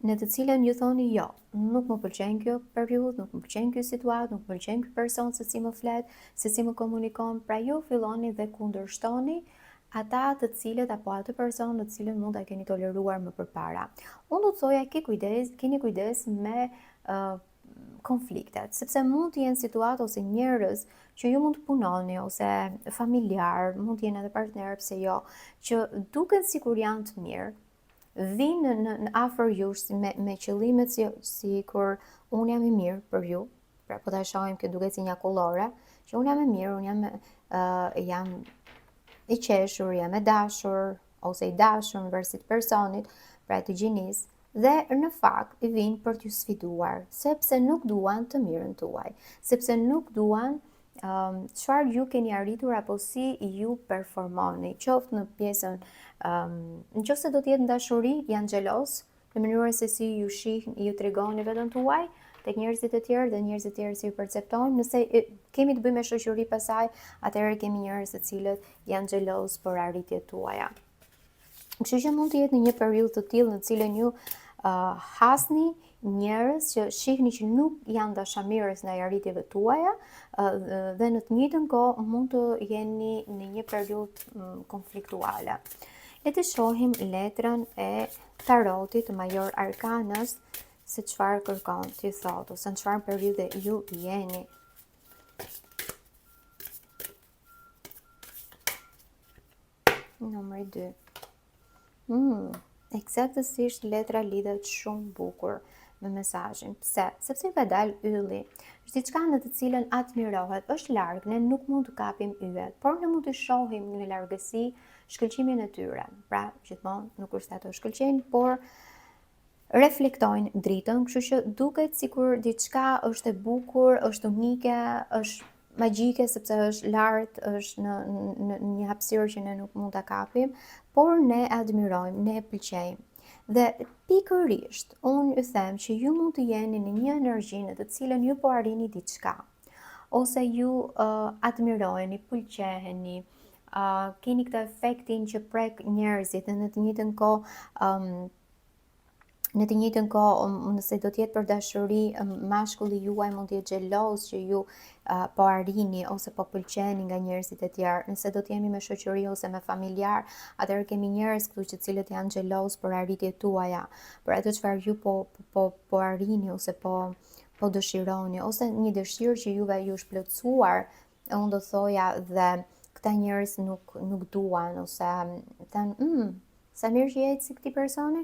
në të cilën ju thoni jo, nuk më pëlqen kjo periudhë, nuk më pëlqen kjo situatë, nuk më pëlqen ky person se si më flet, se si më komunikon, pra ju filloni dhe kundërshtoni ata të cilët apo atë person të cilën mund ta keni toleruar më përpara. Unë do të thoja ki kujdes, keni kujdes me uh, konfliktet, sepse mund të jenë situata ose njerëz që ju mund të punoni ose familjar, mund të jenë edhe partnerë, pse jo, që duken sikur janë të mirë, vijnë në, në, në afër jush me me qëllimet si sikur unë jam i mirë për ju. Pra po ta shohim kjo duket si një akullore, që unë jam e mirë, unë jam uh, jam i qeshur, jam e dashur ose i dashur në varësi të personit, pra të gjinisë, dhe në fakt vijnë për t'ju sfiduar, sepse nuk duan të mirën tuaj, sepse nuk duan um, çfarë ju keni arritur apo si ju performoni, qoftë në pjesën, um, në qoftë se do të jetë në dashuri, janë xheloz, në mënyrën se si ju shih, ju tregoni veten tuaj, tek njerëzit e tjerë dhe njerëzit e tjerë si ju perceptojnë, nëse kemi të bëjmë me shoqëri pasaj, atëherë kemi njerëz të cilët janë xheloz për arritjet tuaja. Kështu që mund të jetë në një periudhë të tillë në të cilën ju uh, hasni njerëz që shihni që nuk janë dashamirës ndaj arritjeve tuaja uh, dhe në të njëjtën kohë mund të jeni në një periudhë um, konfliktuale. Le të shohim letrën e tarotit të Major Arkanës se çfarë kërkon t'ju thotë ose në çfarë periudhe ju jeni. Numri 2. Mm, eksaktësisht letra lidhet shumë bukur me mesazhin. Pse? Sepse ka dalë ylli. Është diçka në të cilën admirohet, është larg, ne nuk mund të kapim yjet, por ne mund të shohim në largësi shkëlqimin e tyre. Pra, gjithmonë nuk është se ato shkëlqejnë, por reflektojnë dritën, kështu që duket sikur diçka është e bukur, është unike, është magjike sepse është lart, është në në një hapësirë që ne nuk mund ta kapim, por ne e admirojmë, ne e pëlqejmë. Dhe pikërisht, unë ju them që ju mund të jeni në një energji në të cilën ju po arrini diçka, ose ju uh, admiroheni, pëlqeheni, uh, keni këtë efektin që prek njerëzit dhe në të njëjtën kohë um, në të njëjtën kohë, um, nëse do të jetë për dashuri, um, mashkulli juaj mund të jetë xheloz që ju uh, po arrini ose po pëlqeni nga njerëzit e tjerë. Nëse do të jemi me shoqëri ose me familjar, atëherë kemi njerëz këtu që cilët janë xheloz për arritjet tuaja, për atë çfarë ju po po po arrini ose po po dëshironi ose një dëshirë që juve ju është plotësuar, e unë do thoja dhe këta njerëz nuk nuk duan ose thënë, mm, Sa mirë që i eci këtij personi,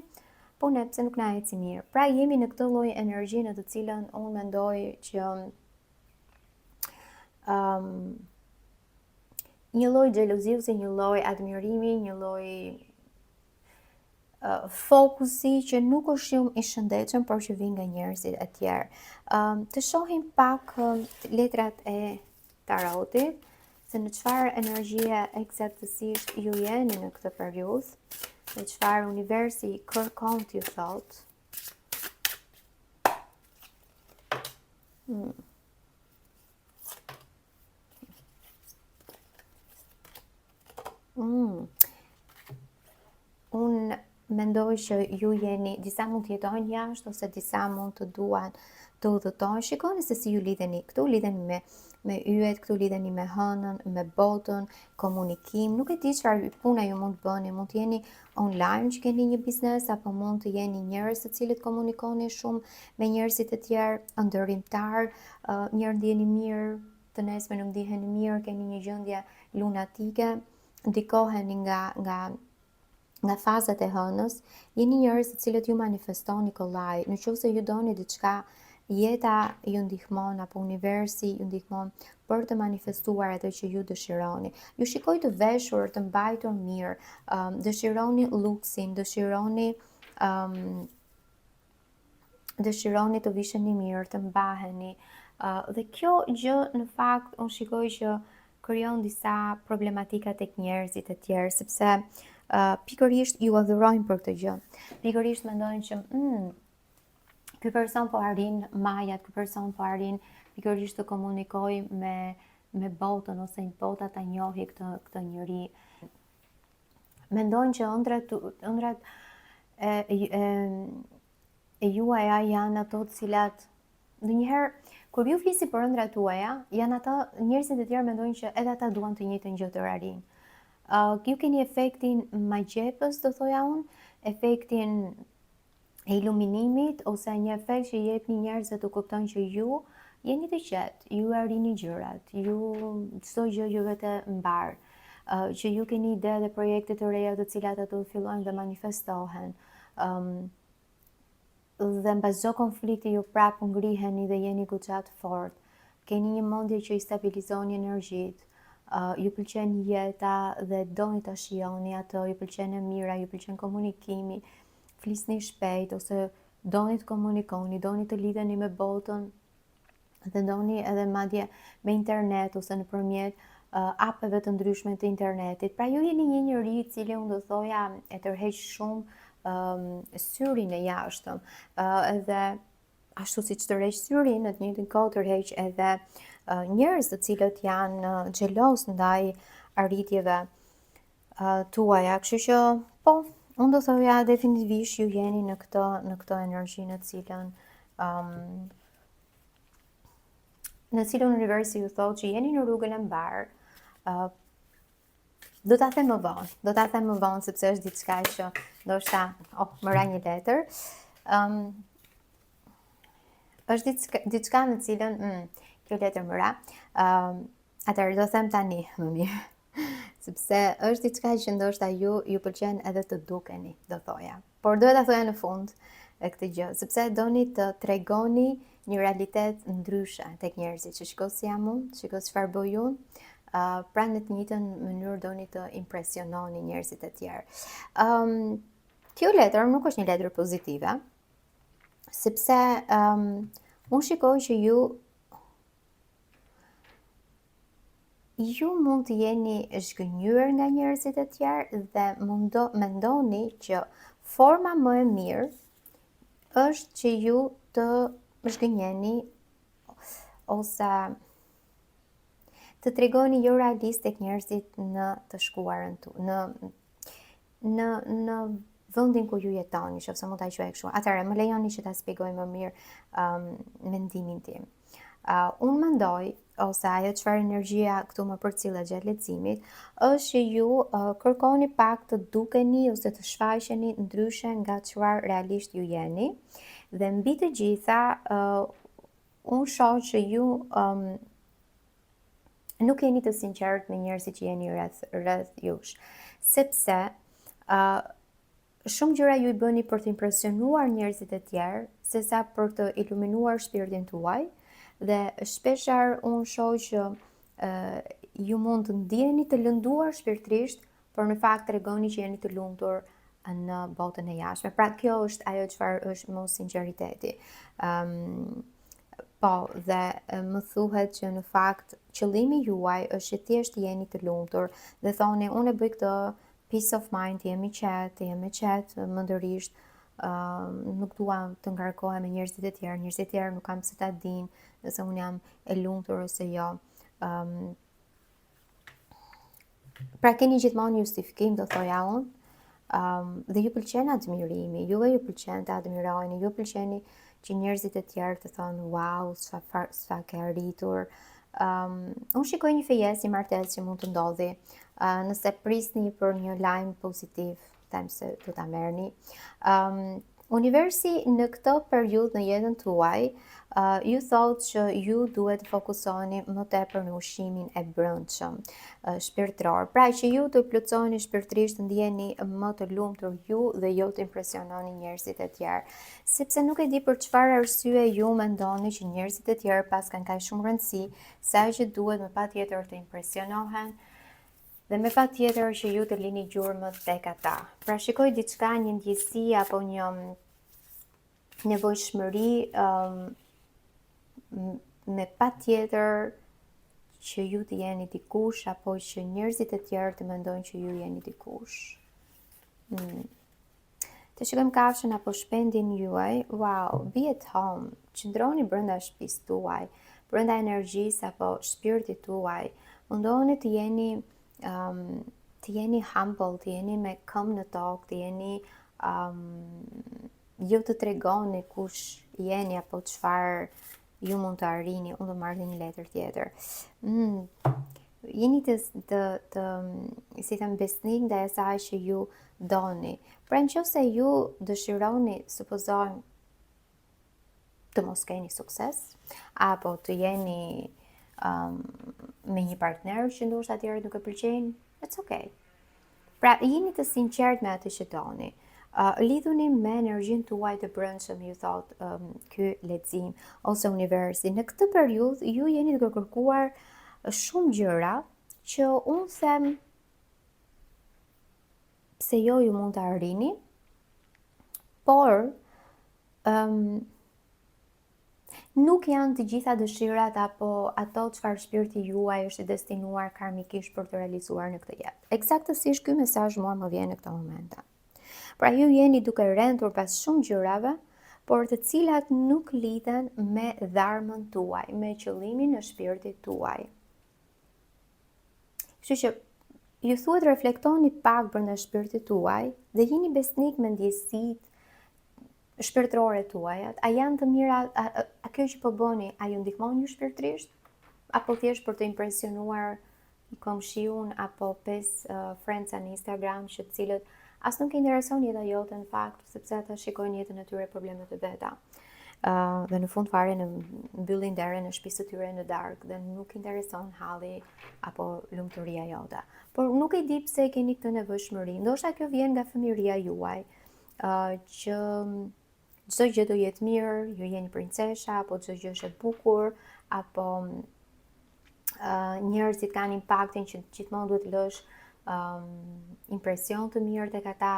po ne pse nuk na eci mirë. Pra jemi në këtë lloj energji në të cilën unë mendoj që um, një lloj xhelozie ose një lloj admirimi, një lloj uh, fokusi që nuk është shumë i shëndetshëm, por që vijnë nga njerëzit e tjerë. Um, të shohim pak letrat e tarotit, se në çfarë energjie eksaktësisht ju jeni në këtë periudhë, dhe çfarë universi kërkon t'ju thotë. Hmm. Mm. Unë mendoj që ju jeni, disa mund të jetojnë jashtë ose disa mund të duan të udhëtojnë. Shikoni se si ju lidheni. Këtu lidheni me me yjet, këtu lidheni me hënën, me botën, komunikim. Nuk e di çfarë pune ju mund të bëni, mund të jeni online që keni një biznes apo mund të jeni njerëz të cilët komunikoni shumë me njerëzit e tjerë, ëndërrimtar, uh, njëherë ndiheni mirë, të nesërmen nuk ndiheni mirë, keni një gjendje lunatike, ndikoheni nga nga nga fazat e hënës, jeni njerëz të cilët ju manifestoni kollaj. Në qoftë se ju doni diçka, jeta ju ndihmon apo universi ju ndihmon për të manifestuar atë që ju dëshironi. Ju shikoj të veshur, të mbajtur mirë, um, dëshironi luksin, dëshironi um, dëshironi të visheni mirë, të mbaheni. Uh, dhe kjo gjë në fakt unë shikoj që krijon disa problematika tek njerëzit e tjerë, sepse uh, pikërisht ju adhurojnë për këtë gjë. Pikërisht mendojnë që mm, ky person po arrin majat, ky person po arrin pikërisht të komunikojë me me botën ose një bota ta njohë këtë këtë njeri. Mendojnë që ëndrrat ëndrrat e, e, e juaja janë ato të cilat ndonjëherë kur ju flisni për ëndrrat tuaja, janë ata njerëzit e tjerë mendojnë që edhe ata duan të njëjtën gjë të arrijnë. Uh, ju keni efektin magjepsës, do thoja unë, efektin e iluminimit ose një efekt që jepni njerëzve të kuptojnë që ju jeni të qetë, ju arrini gjërat, ju çdo gjë ju vete mbarë, që ju keni ide dhe projekte të reja të cilat ato fillojnë dhe manifestohen. Um, dhe mbas çdo konflikti ju prapë ngriheni dhe jeni goxha të fortë. Keni një mendje që i stabilizoni energjitë, uh, ju pëlqen jeta dhe doni ta shijoni atë, ju pëlqen e mira, ju pëlqen komunikimi, flisni shpejt ose doni të komunikoni, doni të lidheni me botën dhe doni edhe madje me internet ose nëpërmjet uh, app-eve të ndryshme të internetit. Pra ju jeni një njeri i cili unë do thoja e tërheq shumë um, syrin e jashtëm. Uh, edhe ashtu siç tërheq syrin, në të njëjtën kohë tërheq edhe uh, njerëz të cilët janë uh, xheloz ndaj arritjeve uh, tuaja. Kështu që po, unë do thoja definitivisht ju jeni në këtë në këtë energji në të cilën um, në të cilën universi ju thotë që jeni në rrugën e mbarë. Uh, do ta them më vonë, do ta them më vonë sepse është diçka që ndoshta, oh, më ra një letër. Um, është diçka, diçka në cilën, mm, kjo letër më ra. Um, atëherë do them tani më mirë. Sepse është diçka që ndoshta ju ju pëlqen edhe të dukeni, do thoja. Por doja ta thoja në fund e këtë gjë, sepse doni të tregoni një realitet ndryshe tek njerëzit, që shiko si jam unë, shiko çfarë bëj unë, uh, pra në të njëjtën mënyrë doni të impresiononi njerëzit e tjerë. Um, kjo letër nuk është një letër pozitive, sepse um, unë shikoj që ju Ju mund të jeni zhgënjyer nga njerëzit e tjerë dhe mundo, mendoni që forma më e mirë është që ju të zhgënjeni ose të tregoni jo realist tek njerëzit në të shkuarën tu, në në në vendin ku ju jetoni, nëse mund ta quaj kështu. Atëherë më lejoni që ta shpjegoj më mirë um, mendimin tim. Uh, unë mendoj ose ajo çfarë energjia këtu më përcillet gjatë leximit, është që ju uh, kërkoni pak të dukeni ose të shfaqeni ndryshe nga çfarë realisht ju jeni. Dhe mbi të gjitha, uh, unë shoh që ju um, nuk jeni të sinqertë me njerëzit që jeni rreth rreth jush, sepse uh, shumë gjëra ju i bëni për të impresionuar njerëzit e tjerë, sesa për të iluminuar shpirtin tuaj, dhe shpeshherë unë shoh që uh, ju mund të ndiheni të lënduar shpirtërisht, por në fakt tregoni që jeni të lumtur në botën e jashtme. Pra kjo është ajo çfarë është mos sinqeriteti. Ëm um, po, dhe më thuhet që në fakt qëllimi juaj është që thjesht jeni të lumtur dhe thoni unë e bëj këtë peace of mind, të jem i qetë, të jem e qetë mendërisht, uh, nuk dua të ngarkohem me njerëzit e tjerë, njerëzit e tjerë nuk kanë pse ta dinë nëse unë jam e lumtur ose jo. Um, Pra keni gjithmonë justifikim, do thoja unë, um, dhe ju pëlqen admirimi, juve ju pëlqen të admirojeni, ju pëlqeni që njerëzit e tjerë të thonë, wow, sa, sa ke arritur. Um, unë shikoj një fejesë, një martesë që mund të ndodhi, uh, nëse prisni për një lajm pozitiv, them se do ta merrni. Um, Universi në këtë periudhë në jetën tuaj, uh, ju thotë që ju duhet të fokusoheni më tepër në ushqimin e brendshëm, uh, shpirtëror. Pra që ju të plotësoheni shpirtërisht, të ndiheni më të lumtur ju dhe jo të impresiononi njerëzit e tjerë. Sepse nuk e di për çfarë arsye ju mendoni që njerëzit e tjerë paskan kaq shumë rëndësi, sa që duhet me patjetër të impresionohen, Dhe me patjetër që ju të lini gjurmë tek ata. Pra shikoj diçka, një ndjesi apo një nevojshmëri um, me patjetër që ju të jeni dikush apo që njerëzit e tjerë të mendojnë që ju jeni dikush. Mm. Të shikojmë kafshën apo shpendin juaj, wow, be at home, qëndroni brenda shtëpisë tuaj, brenda energjisë apo shpirtit tuaj. Mundohuni të jeni um, të jeni humble, të jeni me këmbë në tokë, të jeni um, jo të tregoni kush jeni apo çfarë ju mund të arrini, unë do marr një letër tjetër. Mm, jeni të, të, të si them, besnik ndaj asaj që ju doni. Pra në qoftë se ju dëshironi, supozojmë, të mos keni sukses, apo të jeni um, me një partner që ndoshta tjerët nuk e pëlqejnë, it's okay. Pra, jeni të sinqert me atë që doni. Uh, lidhuni me energjinë tuaj të brendshëm, ju thot um, ky lexim ose universi. Në këtë periudhë ju jeni duke kërkuar shumë gjëra që unë them pse jo ju mund të arrini, por um, nuk janë të gjitha dëshirat apo ato çfarë shpirti juaj është i destinuar karmikisht për të realizuar në këtë jetë. Eksaktësisht ky mesazh mua më vjen në këto momente. Pra ju jeni duke rendur pas shumë gjërave, por të cilat nuk lidhen me dharmën tuaj, me qëllimin e shpirtit tuaj. Kështu që ju thuhet reflektoni pak brenda shpirtit tuaj dhe jeni besnik me ndjesitë shpirtërore tuajat, a janë të mira, a, a, a kjo që po bëni, a ju ndihmon ju shpirtërisht? Apo thjesht për të impresionuar komshiun apo pesë uh, friendsa në Instagram që të cilët as nuk i intereson jeta jote në fakt, sepse ata shikojnë jetën e tyre problemet e veta. Uh, dhe në fund fare në mbyllin derën e shtëpisë së tyre në darkë dhe nuk intereson halli apo lumturia jote. Por nuk e di pse keni këtë nevojshmëri. Ndoshta kjo vjen nga fëmijëria juaj, uh, që çdo gjë do jetë mirë, ju jeni princesha apo çdo gjë është e bukur, apo uh, njerëzit kanë impaktin që gjithmonë duhet të lësh um, impresion të mirë tek ata.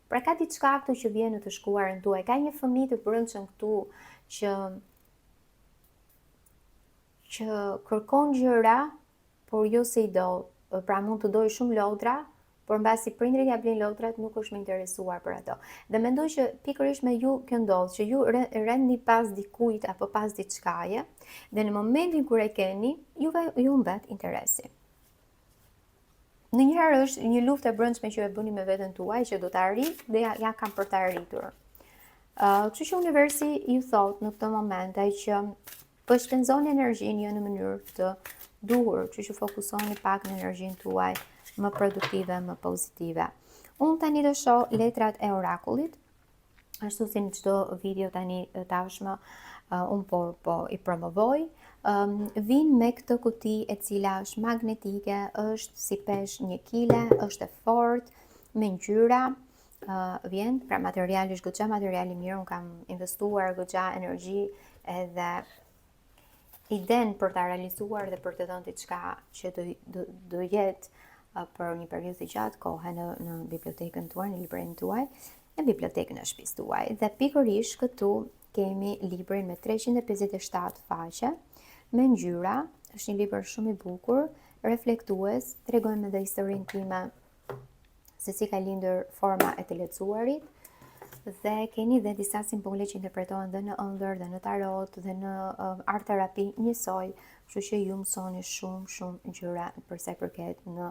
Pra ka diçka këtu që vjen në të shkuarën tuaj. Ka një fëmijë të brendshëm këtu që që kërkon gjëra, por jo se i do. Pra mund të dojë shumë lodra, por mbasi prindërit ja blejnë lodrat, nuk është më interesuar për ato. Dhe mendoj që pikërisht me ju kjo ndodh, që ju rendni pas dikujt apo pas diçkaje, dhe në momentin kur e keni, juve ju humbet interesi. Ndonjëherë është një luftë e brendshme që e bëni me veten tuaj që do të arrij dhe ja, ja kam për të arritur. Uh, kështu që universi ju thotë në këto momente që po shpenzoni energjinë jo në mënyrë të duhur, kështu që fokusoni pak në energjinë tuaj më produktive, më pozitive. Unë tani do shoh letrat e orakullit, ashtu si në çdo video tani tashmë uh, unë po, po i promovoj. Um, vijnë me këtë kuti e cila është magnetike, është si peshë një kile, është e fortë, me ngjyra, uh, vjen, pra materiali është goxha material i mirë, unë kam investuar goxha energji edhe iden për ta realizuar dhe për të dhënë diçka që do do, do jetë për një periudhë të gjatë kohe në në bibliotekën tuaj, në librin tuaj, në bibliotekën e shtëpisë tuaj. Dhe pikërisht këtu kemi librin me 357 faqe me ngjyra, është një libër shumë i bukur, reflektues, tregon edhe historinë time se si ka lindur forma e të lexuarit dhe keni dhe disa simbole që interpretohen dhe në ëndër dhe në tarot dhe në uh, art terapi njësoj, kështu që ju mësoni shumë shumë gjëra për sa i përket në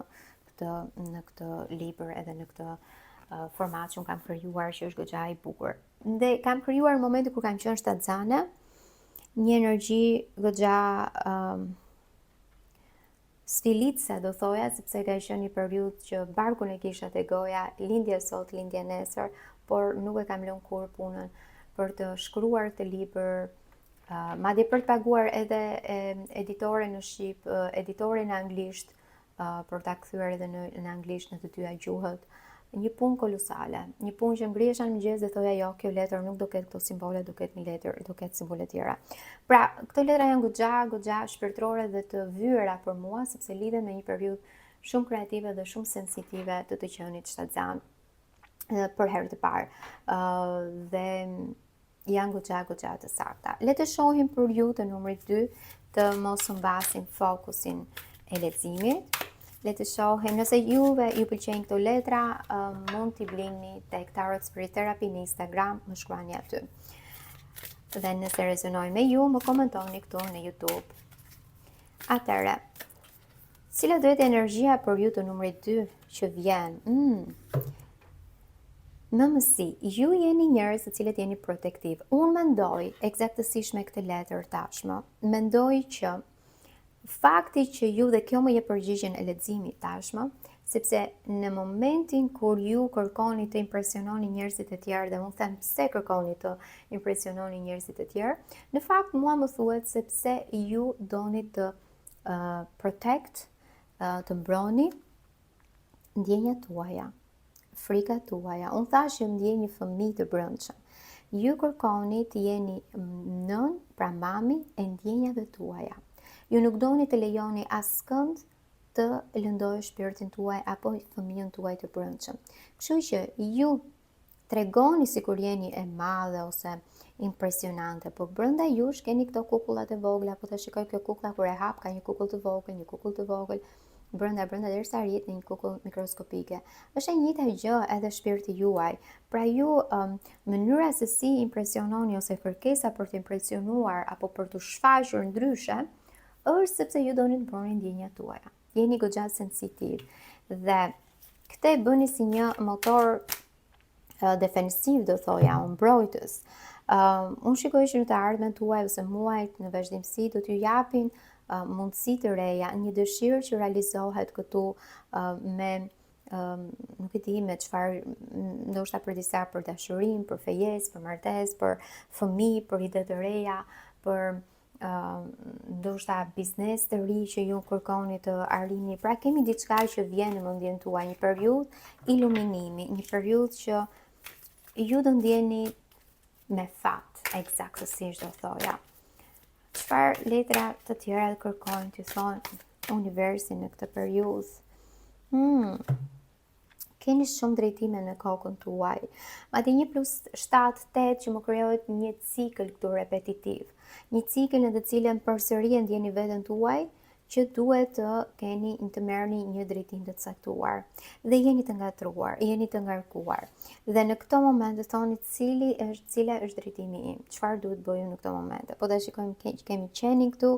këtë në këtë libër edhe në këtë uh, format që unë kam krijuar që është goxha i bukur. Dhe kam krijuar në momentin kur kam qenë shtatzane, një energji goxha um, sfilitëse do thoja, sepse ka qenë një periudhë që barkun e kisha te goja, lindje sot, lindje nesër, por nuk e kam lënë kurrë punën për të shkruar këtë libër, uh, madje për të paguar edhe editore në shqip, editore në anglisht, uh, për ta kthyer edhe në, në anglisht në të dyja gjuhët. Një punë kolosale, një punë që ngrihesha në mëngjes dhe thoja jo, kjo letër nuk do ketë këto simbole, do ketë një letër, do ketë simbole tjera. Pra, këto letra janë goxha, goxha shpirtërore dhe të vyera për mua, sepse lidhen me një periudhë shumë kreative dhe shumë sensitive të të qenit shtatzan për herë të parë. Uh, dhe janë goxha goxha të sakta. Le të shohim për ju të numrit 2 të mos humbasim fokusin e leximit. Le të shohim nëse juve ju pëlqejnë këto letra, uh, mund t'i blini tek Tarot Spirit Therapy në Instagram, më shkruani aty. Dhe nëse rezonoj me ju, më komentoni këtu në YouTube. Atëherë, cila do jetë energjia për ju të numrit 2 që vjen? Mm. Mëmësi, ju jeni njerëz të cilët jeni protektiv. Unë mendoj eksaktësisht me këtë letër tashmë, mendoj që fakti që ju dhe kjo më jep përgjigjen e leximit tashmë, sepse në momentin kur ju kërkoni të impresiononi njerëzit e tjerë dhe unë them pse kërkoni të impresiononi njerëzit e tjerë, në fakt mua më thuhet sepse ju doni të uh, protect, uh, të mbroni ndjenjat tuaja, frikat tuaja. Unë thashë që ndjej një fëmijë të brendshëm. Ju kërkoni të jeni nënë, pra mami e ndjenjave tuaja. Ju nuk doni të lejoni askënd të lëndojë shpirtin tuaj apo fëmijën tuaj të brendshëm. Kështu që ju tregoni sikur jeni e madhe ose impresionante, por brenda jush keni këto kukullat e vogla, po ta shikoj kjo kukulla kur e hap ka një kukull të vogël, një kukull të vogël, brenda brenda derisa arrihet në një kukull mikroskopike. Është e njëjta gjë edhe shpirti juaj. Pra ju um, mënyra se si impresiononi ose kërkesa për të impresionuar apo për të shfaqur ndryshe është sepse ju doni të mbroni ndjenjat tuaja. Jeni goxha sensitiv dhe këtë e bëni si një motor defensiv, do thoja, un mbrojtës. Uh, unë shikoj që në të ardhmen tuaj ose muajt në vazhdimësi do t'ju japin uh, mundësi të reja, një dëshirë që realizohet këtu uh, me Um, nuk e di me çfarë, ndoshta për disa për dashurinë, për fejesë, për martesë, për fëmijë, për ide të reja, për ndoshta biznes të ri që ju kërkoni të arrini. Pra kemi diçka që vjen në mendjen tuaj, një periudhë iluminimi, një periudhë që ju do ndjeni me fat, eksaktësisht do thoja. Çfarë letra të tjera kërkojnë t'ju thonë universi në këtë periudhë? Hmm. Keni shumë drejtime në kokën tuaj. Madje 1 plus 7, 8 që më krijohet një cikël këtu repetitiv. Një cikël në të cilën përsëri e ndjeni veten tuaj që duhet të keni të merrni një drejtim të caktuar dhe jeni të ngatërruar, jeni të ngarkuar. Dhe në këto momente thoni cili është cila është drejtimi im, çfarë duhet bëj unë në këto momente. Po ta shikojmë kemi qenin këtu,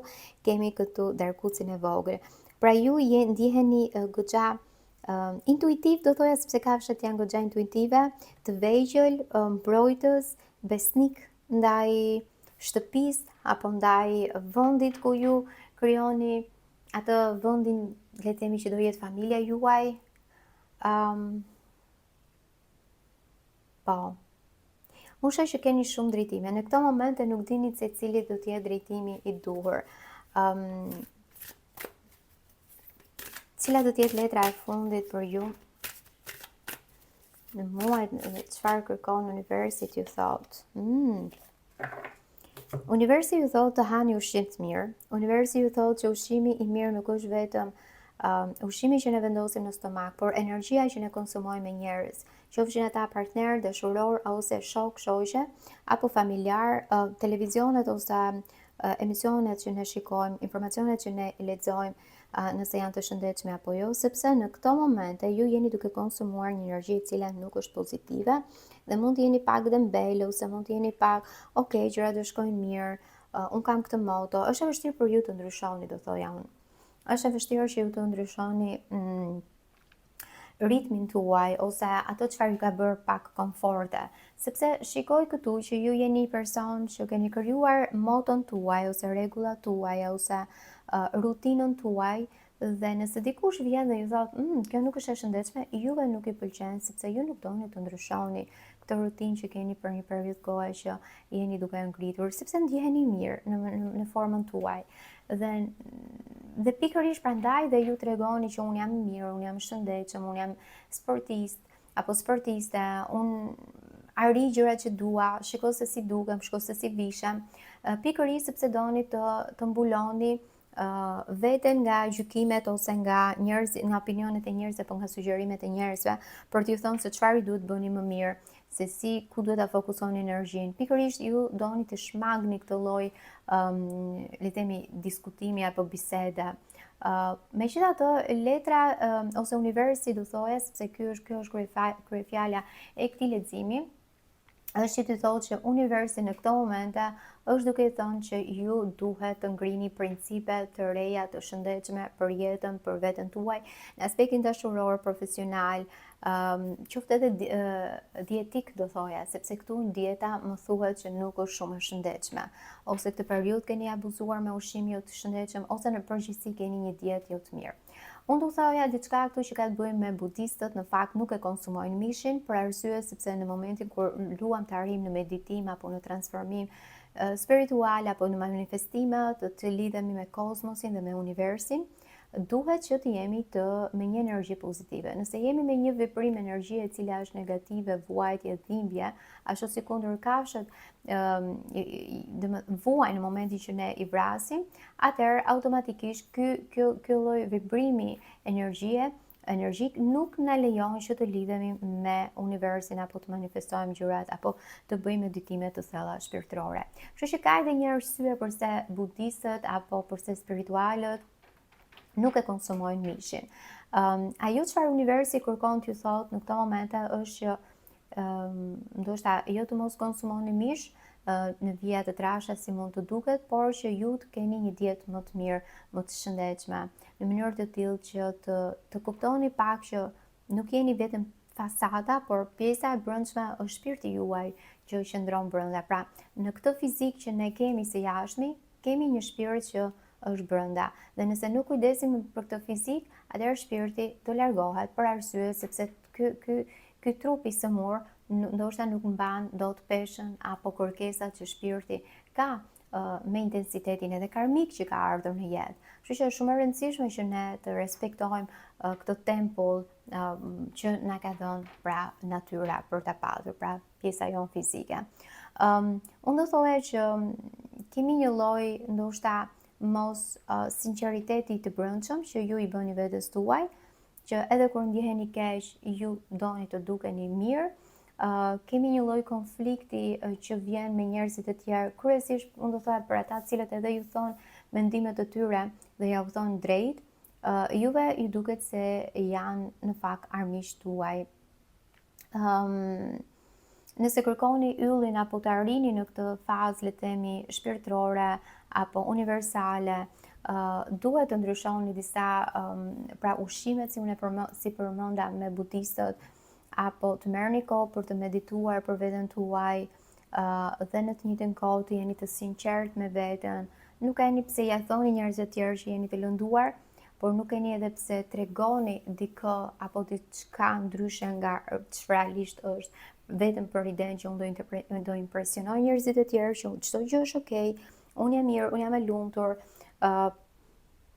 kemi këtu derrkucin e vogël. Pra ju je ndjeheni goxha uh, intuitiv do thoja sepse kafshët janë goxha intuitive, të vegjël, mbrojtës, besnik ndaj shtëpisë apo ndaj vendit ku ju krijoni atë vendin, le të themi që do jetë familja juaj. Um, po. Unë shoh që keni shumë drejtime. Në këto momente nuk dini se cili do të jetë drejtimi i duhur. Um, cila do të jetë letra e fundit për ju? Në muajt çfarë kërkon universi t'ju thotë? Mm. Universi ju thotë të hani ushqim të mirë. Universi ju thotë që ushqimi i mirë nuk është vetëm um, ushqimi që ne vendosim në stomak, por energjia që ne konsumojmë me njerëz, qofshin ata partner, dashuror ose shok, shoqe apo familjar, uh, televizionet ose uh, emisionet që ne shikojmë, informacionet që ne lexojmë, nëse janë të shëndetshme apo jo, sepse në këto momente ju jeni duke konsumuar një energji e cila nuk është pozitive dhe mund të jeni pak dembel ose mund të jeni pak, ok, gjërat do shkojnë mirë, uh, unë kam këtë moto. Është e vështirë për ju të ndryshoni, do thoja unë. Është e vështirë që ju të ndryshoni mm, ritmin tuaj ose ato çfarë ju ka bërë pak komforte. Sepse shikoj këtu që ju jeni një person që keni krijuar moton tuaj ose rregullat tuaja ose uh, rutinën tuaj dhe nëse dikush vjen dhe ju thotë, mm, kjo nuk është e shëndetshme, juve nuk i pëlqen sepse ju nuk doni të ndryshoni këtë rutinë që keni për një periudhë kohe që jeni duke e ngritur, sepse ndjeheni mirë në, në, në formën tuaj. Dhe dhe pikërisht prandaj dhe ju tregoni që unë jam i mirë, unë jam shëndetshëm, unë jam sportist apo sportiste, unë arrij gjërat që dua, shiko se si dukem, shiko se si vishem, pikërisht sepse doni të të mbuloni veten nga gjykimet ose nga njerëz, nga opinionet e njerëzve apo nga sugjerimet e njerëzve për t'ju thënë se çfarë ju duhet bëni më mirë, se si ku duhet ta fokusoni energjinë. Pikërisht ju doni të shmangni këtë lloj um, le të themi diskutimi apo bisede. Uh, megjithatë, letra um, ose universi do thoja sepse ky është kjo është kryefjala e këtij leximi, është që t'ju thotë që universi në këto momente është duke i thënë që ju duhet të ngrini principe të reja të shëndetshme për jetën, për veten tuaj, në aspektin dashuror, profesional, um, qoftë edhe dietik do thoja, sepse këtu në dieta më thuhet që nuk është shumë e shëndetshme, ose këtë periudhë keni abuzuar me ushqim jo të shëndetshëm, ose në përgjithësi keni një dietë jo të mirë. Unë do thoja diçka këtu që ka të bëjë me budistët, në fakt nuk e konsumojnë mishin për arsye sepse në momentin kur duam të arrijmë në meditim apo në transformim spiritual apo në manifestime të, të lidhemi me kozmosin dhe me universin, duhet që të jemi të me një energji pozitive. Nëse jemi me një veprim energjie e cila është negative, vuajtje, dhimbje, ashtu sikundër kafshët ëm vuajnë në momentin që ne i vrasim, atëherë automatikisht ky kjo ky lloj vibrimi energjie energjik nuk na lejon që të lidhemi me universin apo të manifestojmë gjërat apo të bëjmë meditime të thella shpirtërore. Kështu që ka edhe një arsye përse budistët apo përse spiritualët nuk e konsumojnë mishin. Um, ajo çfarë universi kërkon t'ju thotë në këto momente është që um, ndoshta jo të mos konsumoni mish uh, në vija të trasha si mund të duket, por që ju të keni një dietë më të mirë, më të shëndetshme, në mënyrë të tillë që të të kuptoni pak që nuk jeni vetëm fasada, por pjesa e brendshme është shpirti juaj që qëndron brenda. Pra, në këtë fizik që ne kemi së jashtmi, kemi një shpirt që është brenda. Dhe nëse nuk kujdesemi për këtë fizik, atëherë shpirti do largohet për arsye sepse ky ky ky trup i sëmurë ndoshta nuk mban dot peshën apo kërkesat që shpirti ka me intensitetin edhe karmik që ka ardhur në jetë. Kështu që është shumë e rëndësishme që ne të respektojmë këtë tempull që na ka dhënë pra natyra për ta patur, pra pjesa jonë fizike. Um, unë do thoja që kemi një lloj ndoshta mos uh, sinqeriteti të brendshëm që ju i bëni vetes tuaj, që edhe kur ndjeheni keq, ju doni të dukeni mirë, uh, kemi një lloj konflikti uh, që vjen me njerëzit e tjerë, kryesisht unë do thoja për ata të cilët edhe ju thonë mendimet e tyre dhe ja u thonë drejt, uh, juve ju duket se janë në fakt armiqtë tuaj. Um, nëse kërkoni yllin apo të arrini në këtë fazë, le të themi, shpirtërore apo universale, uh, duhet të ndryshoni disa um, pra ushqimet si unë përmë, si përmenda me budistët apo të merrni kohë për të medituar për veten tuaj uh, dhe në të njëjtën kohë të jeni të sinqertë me veten. Nuk keni pse ja thoni njerëzve të tjerë që jeni të lënduar, por nuk keni edhe pse tregoni dikë apo diçka ndryshe nga çfarë realisht është, vetëm për idenë që unë do, do impresionoj njerëzit e tjerë që çdo gjë është okay, unë jam mirë, unë jam e lumtur, uh,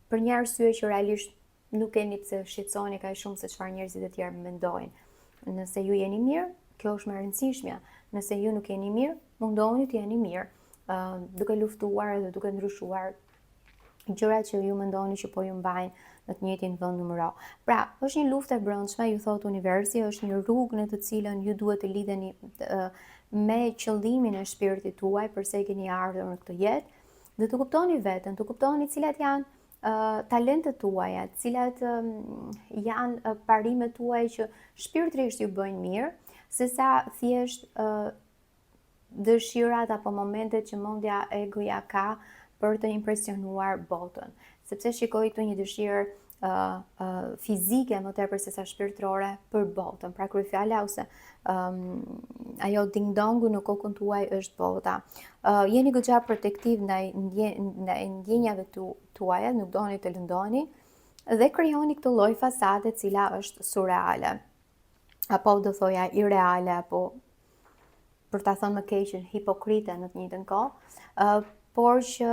për një arsye që realisht nuk keni pse shqetësoheni kaq shumë se çfarë njerëzit e tjerë mendojnë. Nëse ju jeni mirë, kjo është më e rëndësishmja. Nëse ju nuk jeni mirë, mundohuni të jeni mirë, uh, duke luftuar dhe duke ndryshuar gjërat që ju mendoni që po ju mbajnë në të njëjtin vend numëro. Pra, është një luftë e brendshme, ju thotë universi, është një rrugë në të cilën ju duhet të lidheni me qëllimin e shpirtit tuaj përse keni ardhur në këtë jetë dhe të kuptoni veten, të kuptoni cilat janë uh, talentet tuaja, cilat um, janë uh, parimet tuaja që shpirtërisht ju bëjnë mirë, sesa thjesht uh, dëshirat apo momentet që mendja egoja ka për të impresionuar botën. Sepse shikoj këtu një dëshirë uh, uh, fizike më tepër sesa shpirtërore për botën. Pra kryefjala ose um, ajo ding dongu në kokën tuaj është bota. Uh, jeni goxha protektiv ndaj ndje, ndaj ndjenjave tu, tuaja, nuk doni të lëndoni dhe krijoni këtë lloj fasade e cila është surreale. Apo do thoja ireale apo për ta thënë më keqen, hipokrite në të njëjtën kohë, uh, por që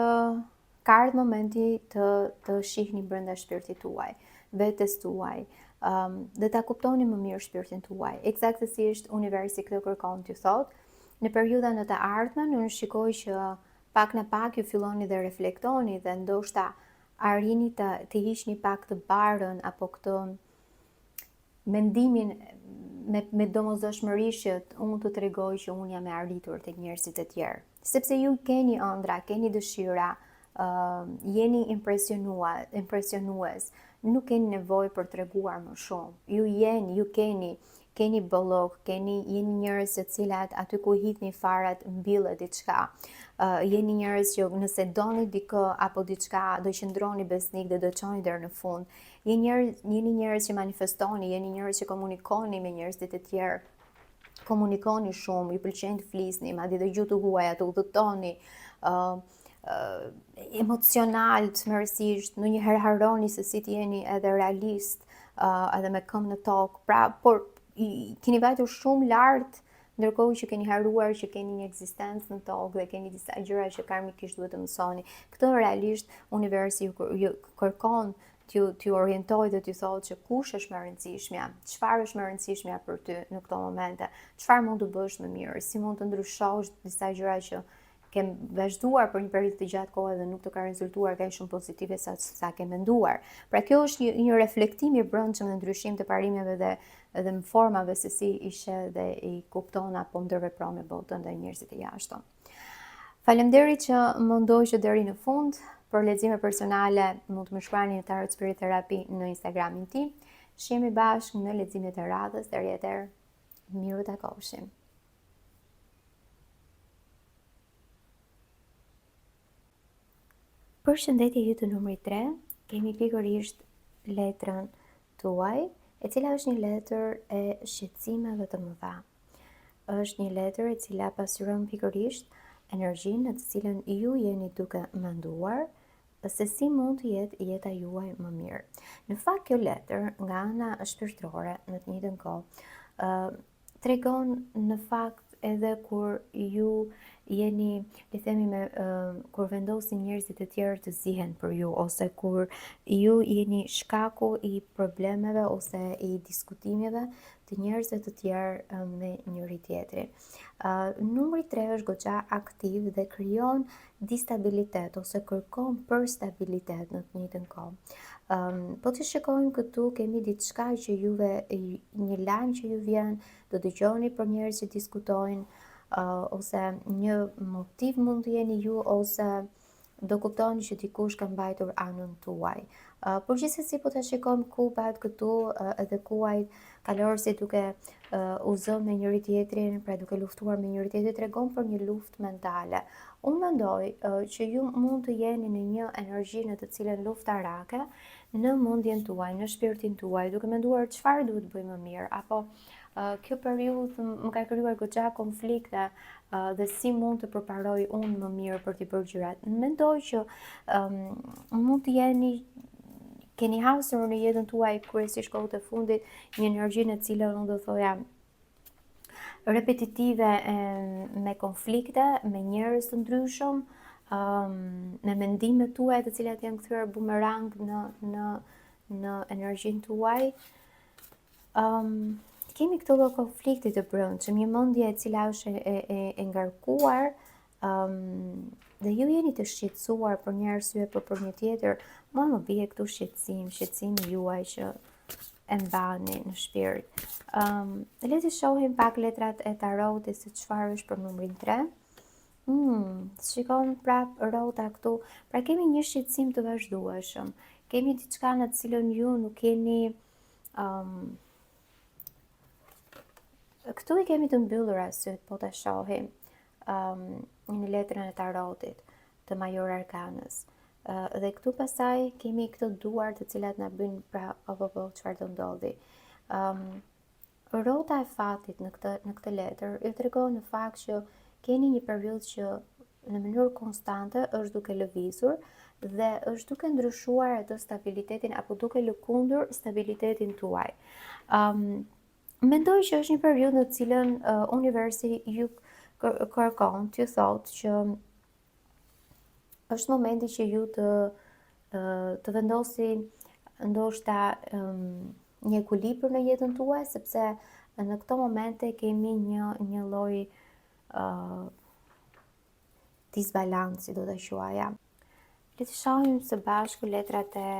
ka ardhur momenti të të shihni brenda shpirtit tuaj, vetes tuaj, um, dhe ta kuptoni më mirë shpirtin tuaj. Eksaktësisht universi këtë kërkon t'ju thotë. Në periudha në të ardhmen, unë shikoj që pak në pak ju filloni dhe reflektoni dhe ndoshta arrini të, të hiqni pak të barrën apo këtë mendimin me, me domosdoshmëri që unë të tregoj që unë jam e arritur tek njerëzit e tjerë. Sepse ju keni ëndrra, keni dëshira, uh, jeni impresionua, impresionues, nuk keni nevojë për treguar më shumë. Ju jeni, ju keni, keni bollok, keni jeni njerëz të cilat aty ku hidhni farat mbillet diçka. Uh, jeni njerëz që nëse doni dikë apo diçka do qëndroni besnik dhe do çoni deri në fund. Jeni njerëz, jeni njerëz që manifestoni, jeni njerëz që komunikoni me njerëzit e tjerë. Komunikoni shumë, ju pëlqen të flisni, madje edhe gjuhë të huaja, të udhëtoni, ë uh, uh, emocional tmerrësisht, ndonjëherë harroni se si të jeni edhe realist, uh, edhe me këmbë në tokë. Pra, por i, keni vajtur shumë lart ndërkohë që keni harruar që keni një ekzistencë në tokë dhe keni disa gjëra që karmikisht duhet të mësoni. Këtë realisht universi ju, ju kërkon t'ju t'ju orientojë dhe t'ju thotë që kush është më e rëndësishmja, çfarë është më e rëndësishmja për ty në këto momente, çfarë mund të bësh më mirë, si mund të ndryshosh disa gjëra që ke vazhduar për një periudhë të gjatë kohe dhe nuk të ka rezultuar kaq shumë pozitive sa sa ke menduar. Pra kjo është një një reflektim i brendshëm dhe ndryshim të parimeve dhe dhe në formave se si i sheh dhe i kupton apo ndërvepron me botën dhe njerëzit e jashtëm. Faleminderit që më ndoqët deri në fund. Për lexime personale mund të më shkruani në Tarot Spirit Therapy në Instagramin tim. Shihemi bashkë në leximet e radhës. Deri atëherë, miru takofshim. Përshëndetje ju të numrit 3, kemi pikërisht letrën tuaj, e cila është një letër e shqetësimeve të mëdha. Është një letër e cila pasqyron pikërisht energjinë në të cilën ju jeni duke menduar. se si mund të jetë jeta juaj më mirë. Në fakt kjo letër nga ana shpirtërore në të njëjtën kohë, ë tregon në fakt edhe kur ju jeni, le themi me uh, kur vendosin njerëzit e tjerë të zihen për ju ose kur ju jeni shkaku i problemeve ose i diskutimeve të njerëzve të tjerë me njëri tjetrin. Uh, numri 3 është goxha aktiv dhe krijon destabilitet ose kërkon për stabilitet në të njëjtën kohë. Um, po të shikojmë këtu kemi diçka që juve një lajm që ju vjen, do dëgjoni për njerëz që diskutojnë uh, ose një motiv mund të jeni ju ose do kuptoni që dikush ka mbajtur anën tuaj. Uh, por gjithsesi po të shikojmë kupat këtu uh, edhe kuajt kalorësi duke uh, u zënë me njëri tjetrin, pra duke luftuar me njëri tjetrin, tregon për një luftë mentale. Unë mendoj uh, që ju mund të jeni në një energji në të cilën luftarake në mendjen tuaj, në shpirtin tuaj, duke menduar çfarë duhet bëj më mirë apo uh, kjo periudhë më ka krijuar goxha konflikte uh, dhe si mund të përparoj unë më mirë për t'i bërë gjërat. Mendoj që um, mund të jeni keni hasur në jetën tuaj kryesisht kohët e fundit një energji në të cilën unë do thoja repetitive e, me konflikte, me njerëz të ndryshëm, um, me mendimet tuaja të cilat janë kthyer bumerang në në në energjinë tuaj. Um, kemi këtë lloj konflikti të brendshëm, një mendje e cila është e, e, e ngarkuar, um, dhe ju jeni të shqetësuar për një arsye apo për një tjetër, mua më bie këtu shqetësim, shqetësimi juaj që e mbani në shpirt. Um, le të shohim pak letrat e tarotit se çfarë është për numrin 3. Mm, shikon prap rrota këtu. Pra kemi një shqetësim të vazhdueshëm. Kemi diçka në të cilën ju nuk keni um, këtu i kemi të mbyllura sytë, po të shohim um, në letrën e tarotit të Major Arkanës. Uh, dhe këtu pastaj kemi këto duar të cilat na bëjnë pra po po çfarë do ndodhi. Um, rrota e fatit në këtë në këtë letër ju tregon në fakt që keni një periudhë që në mënyrë konstante është duke lëvizur dhe është duke ndryshuar atë stabilitetin apo duke lëkundur stabilitetin tuaj. Um, mendoj që është një periudhë në të cilën uh, universi ju kërkon t'ju thotë që është momenti që ju të të vendosi ndoshta um, një ekuilibër në jetën tuaj sepse në këto momente kemi një një lloj uh, disbalanci do ta quaja. Le të shohim së bashku letrat e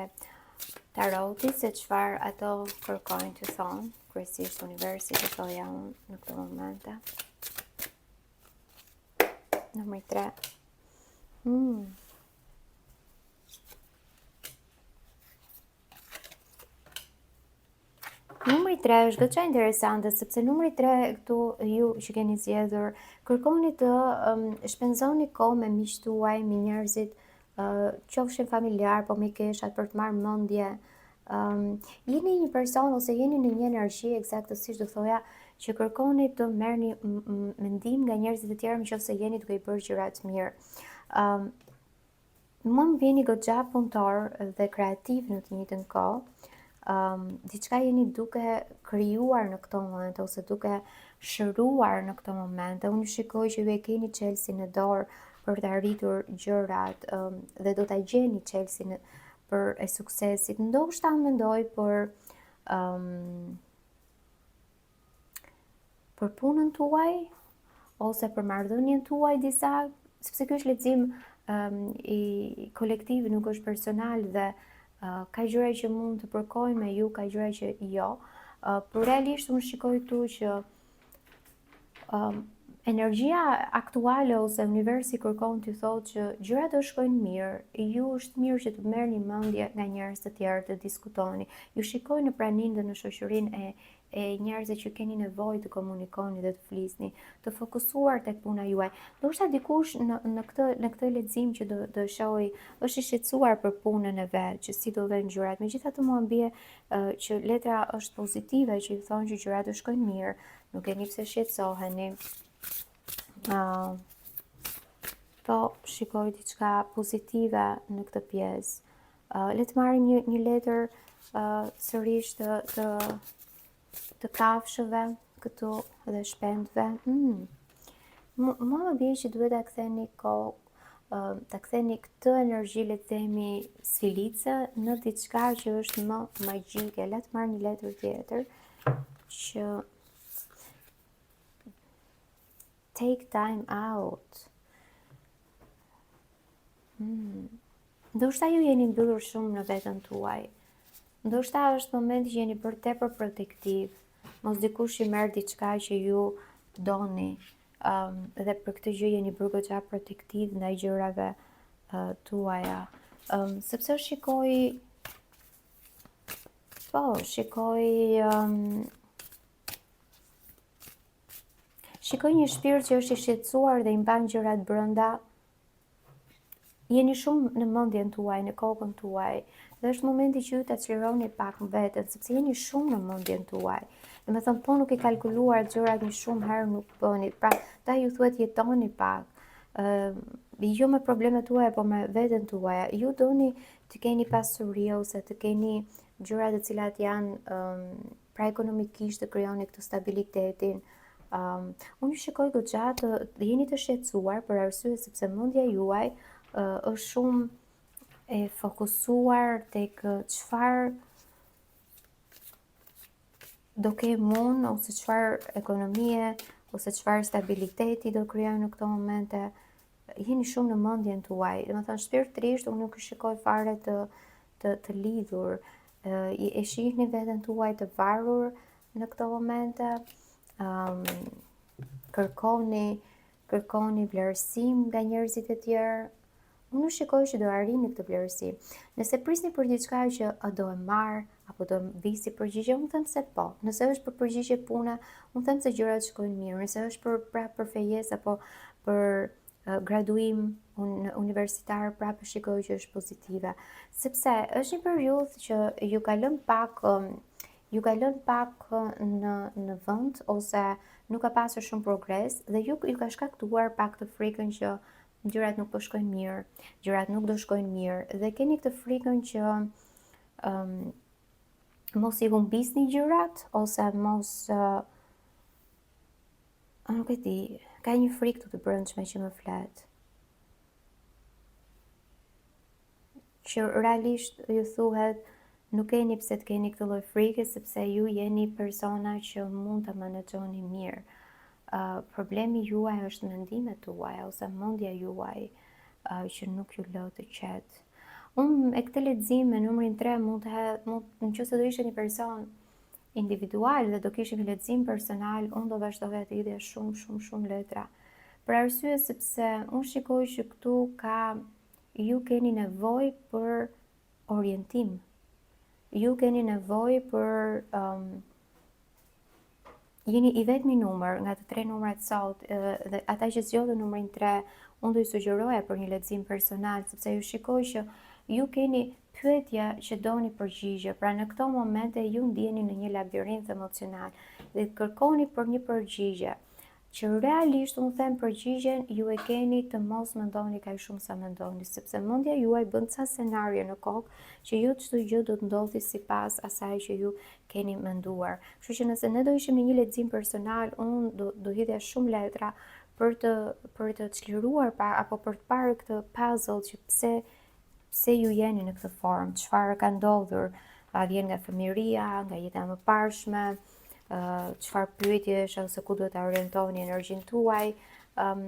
tarotit se çfarë ato kërkojnë të thonë, kryesisht universi të thoja unë në këto momente. Numri 3. Mm. Numri 3 është goxha interesante sepse numri 3 këtu ju që keni zgjedhur kërkoni të um, shpenzoni kohë me miqtë tuaj, me njerëzit uh, qofshin familjar, po mikeshat për të marrë mendje. Um, jeni një person ose jeni në një energji eksaktësisht do thoja që kërkoni të merrni mendim nga njerëzit e tjerë nëse jeni duke i bërë gjërat mirë. Um, Mua më vjeni goxha punëtor dhe kreativ në të njëjtën kohë. Um, diçka jeni duke krijuar në këto momente ose duke shëruar në këto momente. Unë shikoj që ju e keni çelësin në dorë për të arritur gjërat um, dhe do ta gjeni çelësin për e suksesit. Ndoshta mendoj për um, për punën tuaj ose për marrëdhënien tuaj disa, sepse ky është lexim um, i kolektiv, nuk është personal dhe uh, ka gjëra që mund të përkojnë me ju, ka gjëra që jo. Uh, por realisht unë shikoj këtu që um, energjia aktuale ose universi kërkon t'ju thotë që gjërat do shkojnë mirë, ju është mirë që të merrni mendje nga njerëz të tjerë, të diskutoni. Ju shikoj në praninë dhe në shoqërinë e e njerëzve që keni nevojë të komunikoni dhe të flisni, të fokusuar tek puna juaj. Ndoshta dikush në në këtë në këtë lexim që do do shohë është i shqetësuar për punën e vet, që si do vënë gjërat. Megjithatë mua më bie uh, që letra është pozitive, që ju thonë që gjërat do shkojnë mirë, nuk keni pse shqetësoheni. Uh,. Po, shikoj diçka pozitive në këtë pjesë. Uh, le të marrim një, një letër uh, sërish të, të, të kafshëve këtu dhe shpendëve. Mm. Mua më bie që duhet ta ktheni kokë, uh, ta ktheni këtë energji le të themi sfilice në diçka që është më magjike. Le të marr një letër tjetër që Take time out. Hmm. Ndoshta ju jeni mbyllur shumë në veten tuaj. Ndoshta është momenti që jeni bërë tepër protektiv. Mos dikush i merr diçka që ju doni. Um, dhe për këtë gjë jeni bërë goxha protektiv ndaj gjërave uh, tuaja. Um, sepse shikoj po, shikoj um, Shikoj një shpirt që është i shqetësuar dhe i mban gjërat brenda. Jeni shumë në mendjen tuaj, në kokën tuaj dhe është momenti që ju ta çlironi pak veten, sepse jeni shumë në mendjen tuaj. Domethënë, po nuk i kalkuluar gjërat një shumë herë nuk bëni. Pra, ta ju thuhet jetoni pak. Ë, jo me problemet tuaja, po me veten tuaja. Ju doni të keni pasuri ose të keni gjëra të cilat janë um, pra ekonomikisht të krijoni këtë stabilitetin. Um, unë ju shikoj goxha të jeni të shqetësuar për arsye sepse mendja juaj uh, është shumë e fokusuar tek çfarë do kem unë ose çfarë ekonomie ose çfarë stabiliteti do krijoj në këto momente jeni shumë në mendjen tuaj. Domethënë shpirtërisht unë nuk e shikoj fare të të të lidhur. E, e shihni veten tuaj të varur në këto momente. Um, kërkoni kërkoni vlerësim nga njerëzit e tjerë. Unë shikoj që do arrini këtë vlerësim. Nëse prisni për diçka që a do e marr apo do vi si përgjigje, unë them se po. Nëse është për përgjigje pune, unë them se gjërat shkojnë mirë. Nëse është për pra për fejesë apo për graduim un, universitar, prapë shikoj që është pozitive. Sepse është një periudhë që ju ka lënë pak ju ka lënë pak në në vend ose nuk ka pasur shumë progres dhe ju ju ka shkaktuar pak të frikën që gjërat nuk po shkojnë mirë, gjërat nuk do shkojnë mirë dhe keni këtë frikën që um, mos i humbisni gjërat ose mos uh, nuk e di, ka një frikë këtu të brendshme që më flet. Që realisht ju thuhet nuk keni pse të keni këtë lloj frike sepse ju jeni persona që mund ta menaxhoni mirë. Uh, problemi juaj është mendimet tuaja ose mendja juaj uh, që nuk ju lë të qetë. Unë e këtë lexim me numrin 3 mund të hedh, mund në qoftë se do ishte një person individual dhe do kishim një lexim personal, unë do vazhdoja të hidhja shumë shumë shumë letra. Për arsye sepse unë shikoj që këtu ka ju keni nevojë për orientim. Ju keni nevojë për um, jeni i vetmi numër nga të tre numrat sot dhe ata që zgjodhën numrin 3, unë do ju sugjeroja për një lexim personal sepse ju shikoj që ju keni pyetje që doni përgjigje. Pra në këto momente ju ndiheni në një labirint emocional dhe kërkoni për një përgjigje që realisht unë them përgjigjen ju e keni të mos mendoni kaq shumë sa mendoni, sepse mendja juaj bën ca skenario në kokë që jo çdo gjë do të ndodhi sipas asaj që ju keni menduar. Kështu që nëse ne do ishim në një lexim personal, unë do do hidhja shumë letra për të për të çliruar pa apo për të parë këtë puzzle që pse pse ju jeni në këtë formë, çfarë ka ndodhur, a vjen nga fëmijëria, nga jeta e mëparshme, çfarë pyetjesh ose ku duhet ta orientoni energjinë tuaj, um,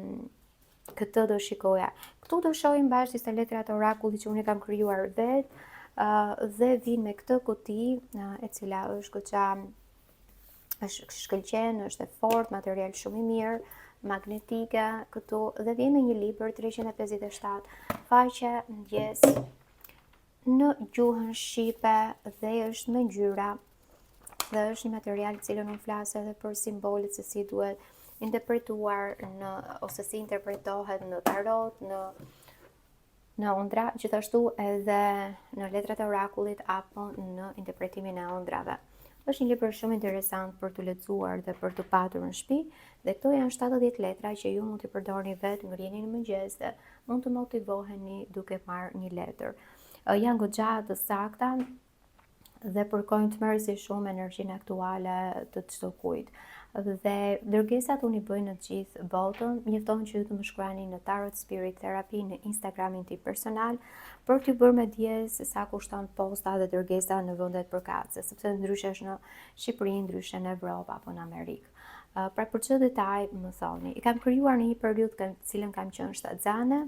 këtë do shikoja. Këtu do shohim bashkë disa letra të orakullit që unë i kam krijuar vetë, uh, dhe vijnë me këtë kuti, uh, e cila është goxha është shkëlqen, është e fortë, material shumë i mirë, magnetike këtu dhe vjen me një libër 357 faqe ndjesë në gjuhën shqipe dhe është me ngjyra dhe është një material të cilën unë flas edhe për simbolet se si duhet interpretuar në ose si interpretohet në tarot, në në ëndrra, gjithashtu edhe në letrat e orakullit apo në interpretimin e ëndrrave. Është një libër shumë interesant për t'u lexuar dhe për t'u patur në shtëpi dhe këto janë 70 letra që ju mund t'i përdorni vetë, ngriheni në mëngjes dhe mund të motivoheni duke marrë një letër. Janë goxha të sakta dhe përkojnë tmerrësisht shumë energjinë aktuale të çdokujt. Dhe dërgesat unë i bëj në të gjithë botën, mjafton që ju të më shkruani në Tarot Spirit Therapy në Instagramin tim personal për t'ju bërë me dije se sa kushton posta dhe dërgesa në vendet përkatëse, sepse ndryshe është në Shqipëri, ndryshe në Evropë apo në Amerikë. Pra për çdo detaj më thoni. I kam krijuar në një periudhë të cilën kam qenë shtatzane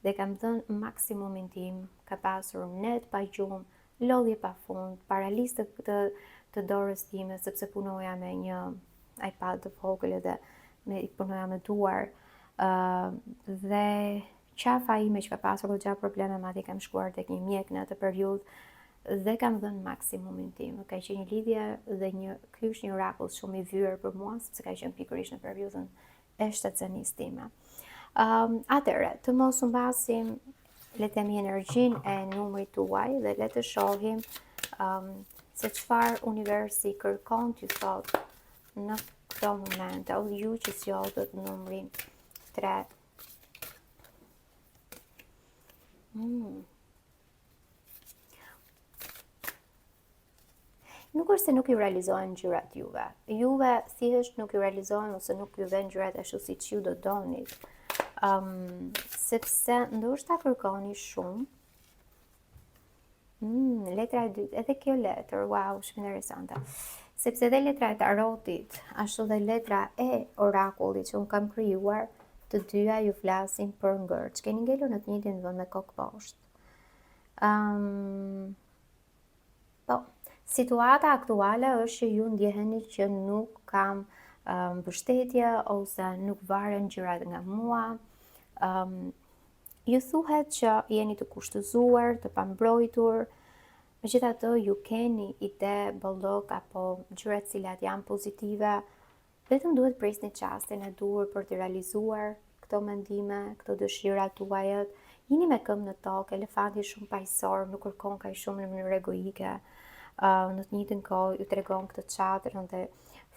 dhe kam dhënë maksimumin tim, ka pasur net pa gjumë, lodhje pa fund, paralizë të, të, të dorës time, sepse punoja me një iPad të vogël edhe me, punoja me duar. Uh, dhe qafa ime që ka pasur goxha probleme, madje kam shkuar tek një mjek në atë periudhë dhe kam dhënë maksimumin tim. Ka qenë një lidhje dhe një ky është një orakull shumë i vyer për mua, sepse ka qenë pikërisht në periudhën e shtatzënisë time. Um, atëherë, të mos humbasim le të themi energjinë e numrit tuaj dhe le të shohim um, se çfarë universi kërkon t'ju thotë në këto momente, o ju që zgjodhët numrin 3. Mm. Nuk është se nuk ju realizohen gjërat juve. Juve thjesht nuk ju realizohen ose nuk ju vijnë gjërat ashtu siç ju do donit. Um, sepse ndoshta kërkoni shumë. Mm, letra e dytë, edhe kjo letër, wow, shumë interesante. Sepse edhe letra e tarotit, ashtu dhe letra e orakullit që unë kam krijuar, të dyja ju flasin për ngërç. Keni ngelur në të njëjtin vend me kokë poshtë. Um, Po, situata aktuale është që ju ndjeheni që nuk kam mbështetje ose nuk varen gjërat nga mua. Um, ju thuhet që jeni të kushtëzuar, të pambrojtur, megjithatë ju keni ide, bollëk apo gjëra të cilat janë pozitive, Vetëm duhet prisni çastin e duhur për të realizuar këto mendime, këto dëshira tuajat. Jini me këmbë në tokë, elefanti është shumë paqësor, nuk kërkon kaq shumë në mënyrë egoike. Uh, në të njëjtën kohë ju tregon këtë çadrën dhe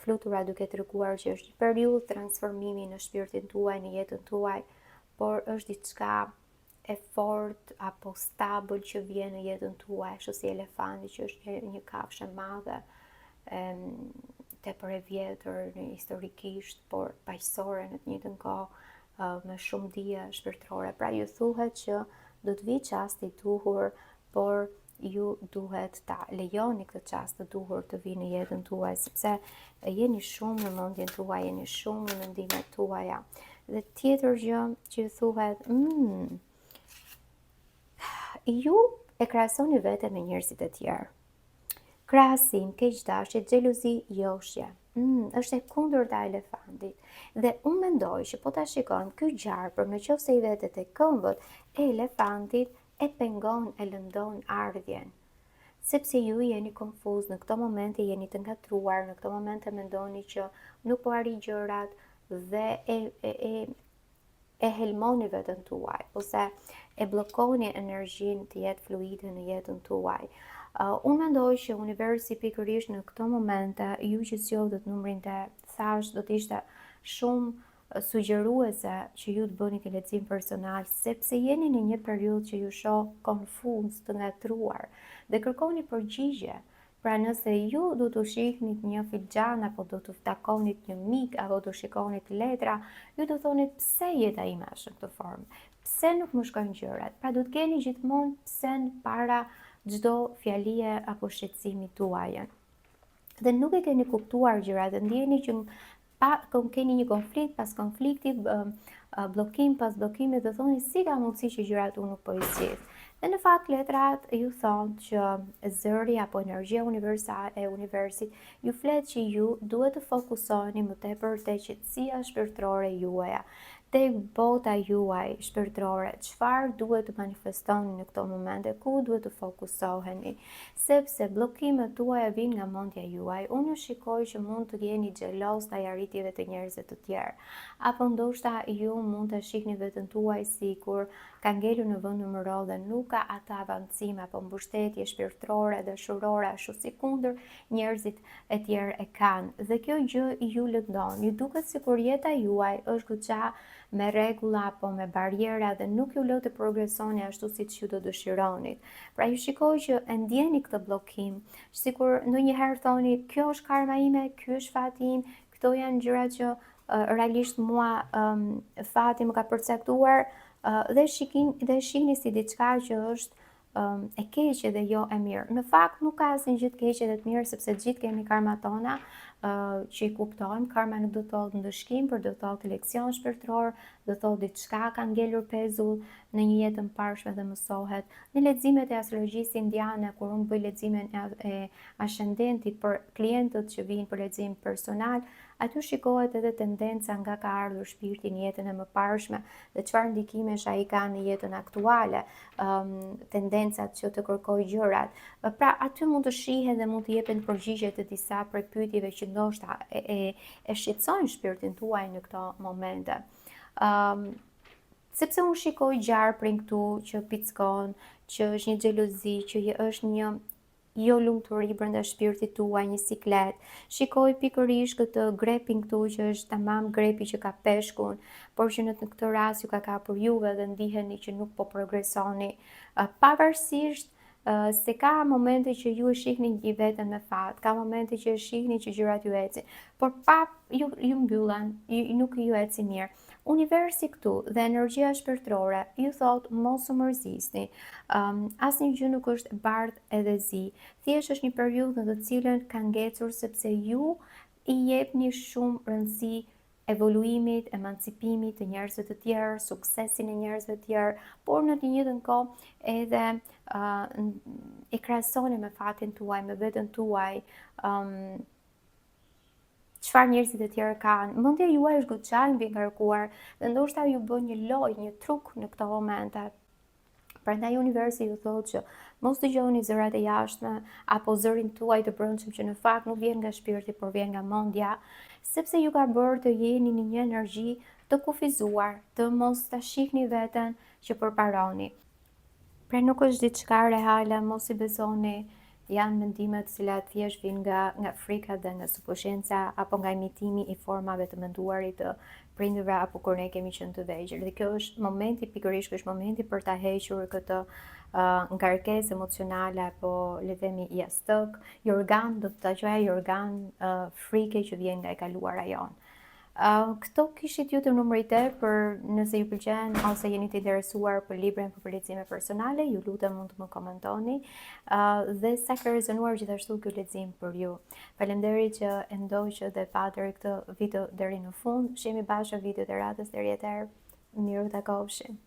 flutura duke treguar që është një periudhë transformimi në shpirtin tuaj, në jetën tuaj, por është diçka e fortë apo stabël që vjen në jetën tuaj, ashtu si elefanti që është një, një kafshë e madhe, e, tepër e vjetër në historikisht, por paqësore në të njëjtën kohë, me shumë dije shpirtërore. Pra ju thuhet që do të vijë çasti i duhur, por ju duhet ta lejoni këtë çast të duhur të vijë në jetën tuaj, sepse jeni shumë në mendjen tuaj, jeni shumë në mendimet tuaja. Dhe tjetër gjë që ju thuhet, mm, ju e krahasoni veten me njerëzit e tjerë. Krahasim, keqdashje, xhelozi, joshje. Mm, është e kundërta e elefantit. Dhe unë mendoj që po ta shikojmë ky gjarpër në qoftë se i vetet te këmbët e elefantit e pengon, e lëndon ardhjen. Sepse ju jeni konfuz, në këto momente jeni të ngatërruar, në këto momente mendoni që nuk po arrij gjërat dhe e, e, e, e helmoni veten tuaj, ose e bllokoni energjinë të jetë fluide në jetën tuaj. Uh, unë mendoj që universi pikërisht në këto momente, ju që zgjodhët numrin tre, thashë do të ishte shumë sugjeruese që ju të bëni një lexim personal, sepse jeni në një periudhë që ju shoh konfuz, të ngatërruar dhe kërkoni përgjigje. Pra nëse ju do të shihnit një filxhan apo do të takonit një mik apo do shikonit letra, ju do thonit pse jeta ime është në këtë formë, pse nuk më shkojnë gjërat. Pra do të keni gjithmonë pse para çdo fjalie apo shqetësimi tuajën. Dhe nuk e keni kuptuar gjërat dhe ndjeni që pa keni një konflikt pas konflikti, bllokim pas bllokimi dhe thoni si ka mundësi që gjërat unë nuk po i zgjidh. Dhe në fakt letrat ju thonë që zëri apo energjia universale e universit ju flet që ju duhet të fokusoheni më tepër te qetësia shpirtërore juaja. Tek bota juaj shpirtërore, çfarë duhet të manifestoni në këto momente, ku duhet të fokusoheni, sepse bllokimet tuaja vijnë nga mendja juaj. Unë ju shikoj që mund të jeni xheloz ndaj arritjeve të njerëzve të tjerë, apo ndoshta ju mund të shihni veten tuaj sikur ka ngelur në vend numëro dhe nuk ka atë avancim apo mbështetje shpirtërore, dashurore, ashtu sikundër njerëzit e tjerë e kanë dhe kjo gjë ju lëndon. Ju duket sikur jeta juaj është goxha me rregulla apo me barriera dhe nuk ju lë të progresoni ashtu siç ju do dëshironit. Pra ju shikoj që e ndjeni këtë bllokim, sikur ndonjëherë thoni kjo është karma ime, ky është fati im, këto janë gjërat që uh, realisht mua um, fati më ka përcaktuar uh, dhe shikin dhe shihni si diçka që është um, e keqe dhe jo e mirë. Në fakt nuk ka asnjë gjë të keqe dhe të mirë sepse të gjithë kemi karmat tona uh, që i kuptojmë. Karma nuk do të thotë ndëshkim, por do të thotë leksion shpirtëror, do të thotë diçka ka ngelur pezull në një jetë të mëparshme dhe mësohet. Në leximet e astrologjisë indiane kur unë bëj leximin e, e ascendentit për klientët që vijnë për lexim personal, Aty shikohet edhe tendenca nga ka ardhur shpirti në jetën e mëparshme dhe çfarë ndikimesh ai ka në jetën aktuale, um, tendencat që të kërkojë gjërat. Pra aty mund të shihen dhe mund të jepen përgjigje të disa prej pyetjeve që ndoshta e, e, e shqetësojnë shpirtin tuaj në këto momente. Um, sepse unë shikoj gjarprin këtu që pickon, që është një xhelozi, që është një jo lumturi brenda shpirtit tuaj, një siklet. Shikoj pikërisht këtë grepin këtu që është tamam grepi që ka peshkun, por që në këtë rast ju ka kapur juve dhe ndiheni që nuk po progresoni. Pavarësisht se ka momente që ju e shihni një veten me fat, ka momente që e shihni që gjërat ju ecin, por pa ju, ju mbyllen, ju, nuk ju ecin mirë. Universi këtu dhe energjia shpirtërore ju thotë mos u mërzisni. Um, asnjë gjë nuk është bardhë edhe zi. Thjesht është një periudhë në të cilën ka ngecur sepse ju i jepni shumë rëndësi evoluimit, emancipimit të njerëzve të tjerë, suksesin e njerëzve të tjerë, por në të njëjtën kohë edhe uh, e krahasoni me fatin tuaj, me veten tuaj, um, çfarë njerëzit e tjerë kanë. Mendja juaj është goxha e mbingarkuar dhe ndoshta ju bën një lojë, një truk në këto momente. Prandaj universi ju thotë që mos dëgjoni zërat e jashtme apo zërin tuaj të brendshëm që në fakt nuk vjen nga shpirti, por vjen nga mendja, sepse ju ka bërë të jeni në një energji të kufizuar, të mos ta shihni veten që përparoni. Pra nuk është diçka reale, mos i besoni, janë mendime të cilat thjesht vijnë nga nga frika dhe nga subkoshienca apo nga imitimi i formave të menduarit të prindërve apo kur ne kemi qenë të vegjël. Dhe kjo është momenti pikërisht, ky është momenti për ta hequr këtë uh, ngarkesë emocionale apo le të themi jastëk, jorgan, do të ta quaja jorgan uh, frike që vjen nga e kaluara jonë. Këto kishit ju të numri 8 për nëse ju pëlqen ose jeni të interesuar për librin për lexime personale, ju lutem mund të më komentoni uh, dhe sa ka rezonuar gjithashtu ky lexim për ju. Faleminderit që e ndoqët dhe patë këtë video deri në fund. Shihemi bashkë në videot e radhës deri atëherë. Mirë u takofshim.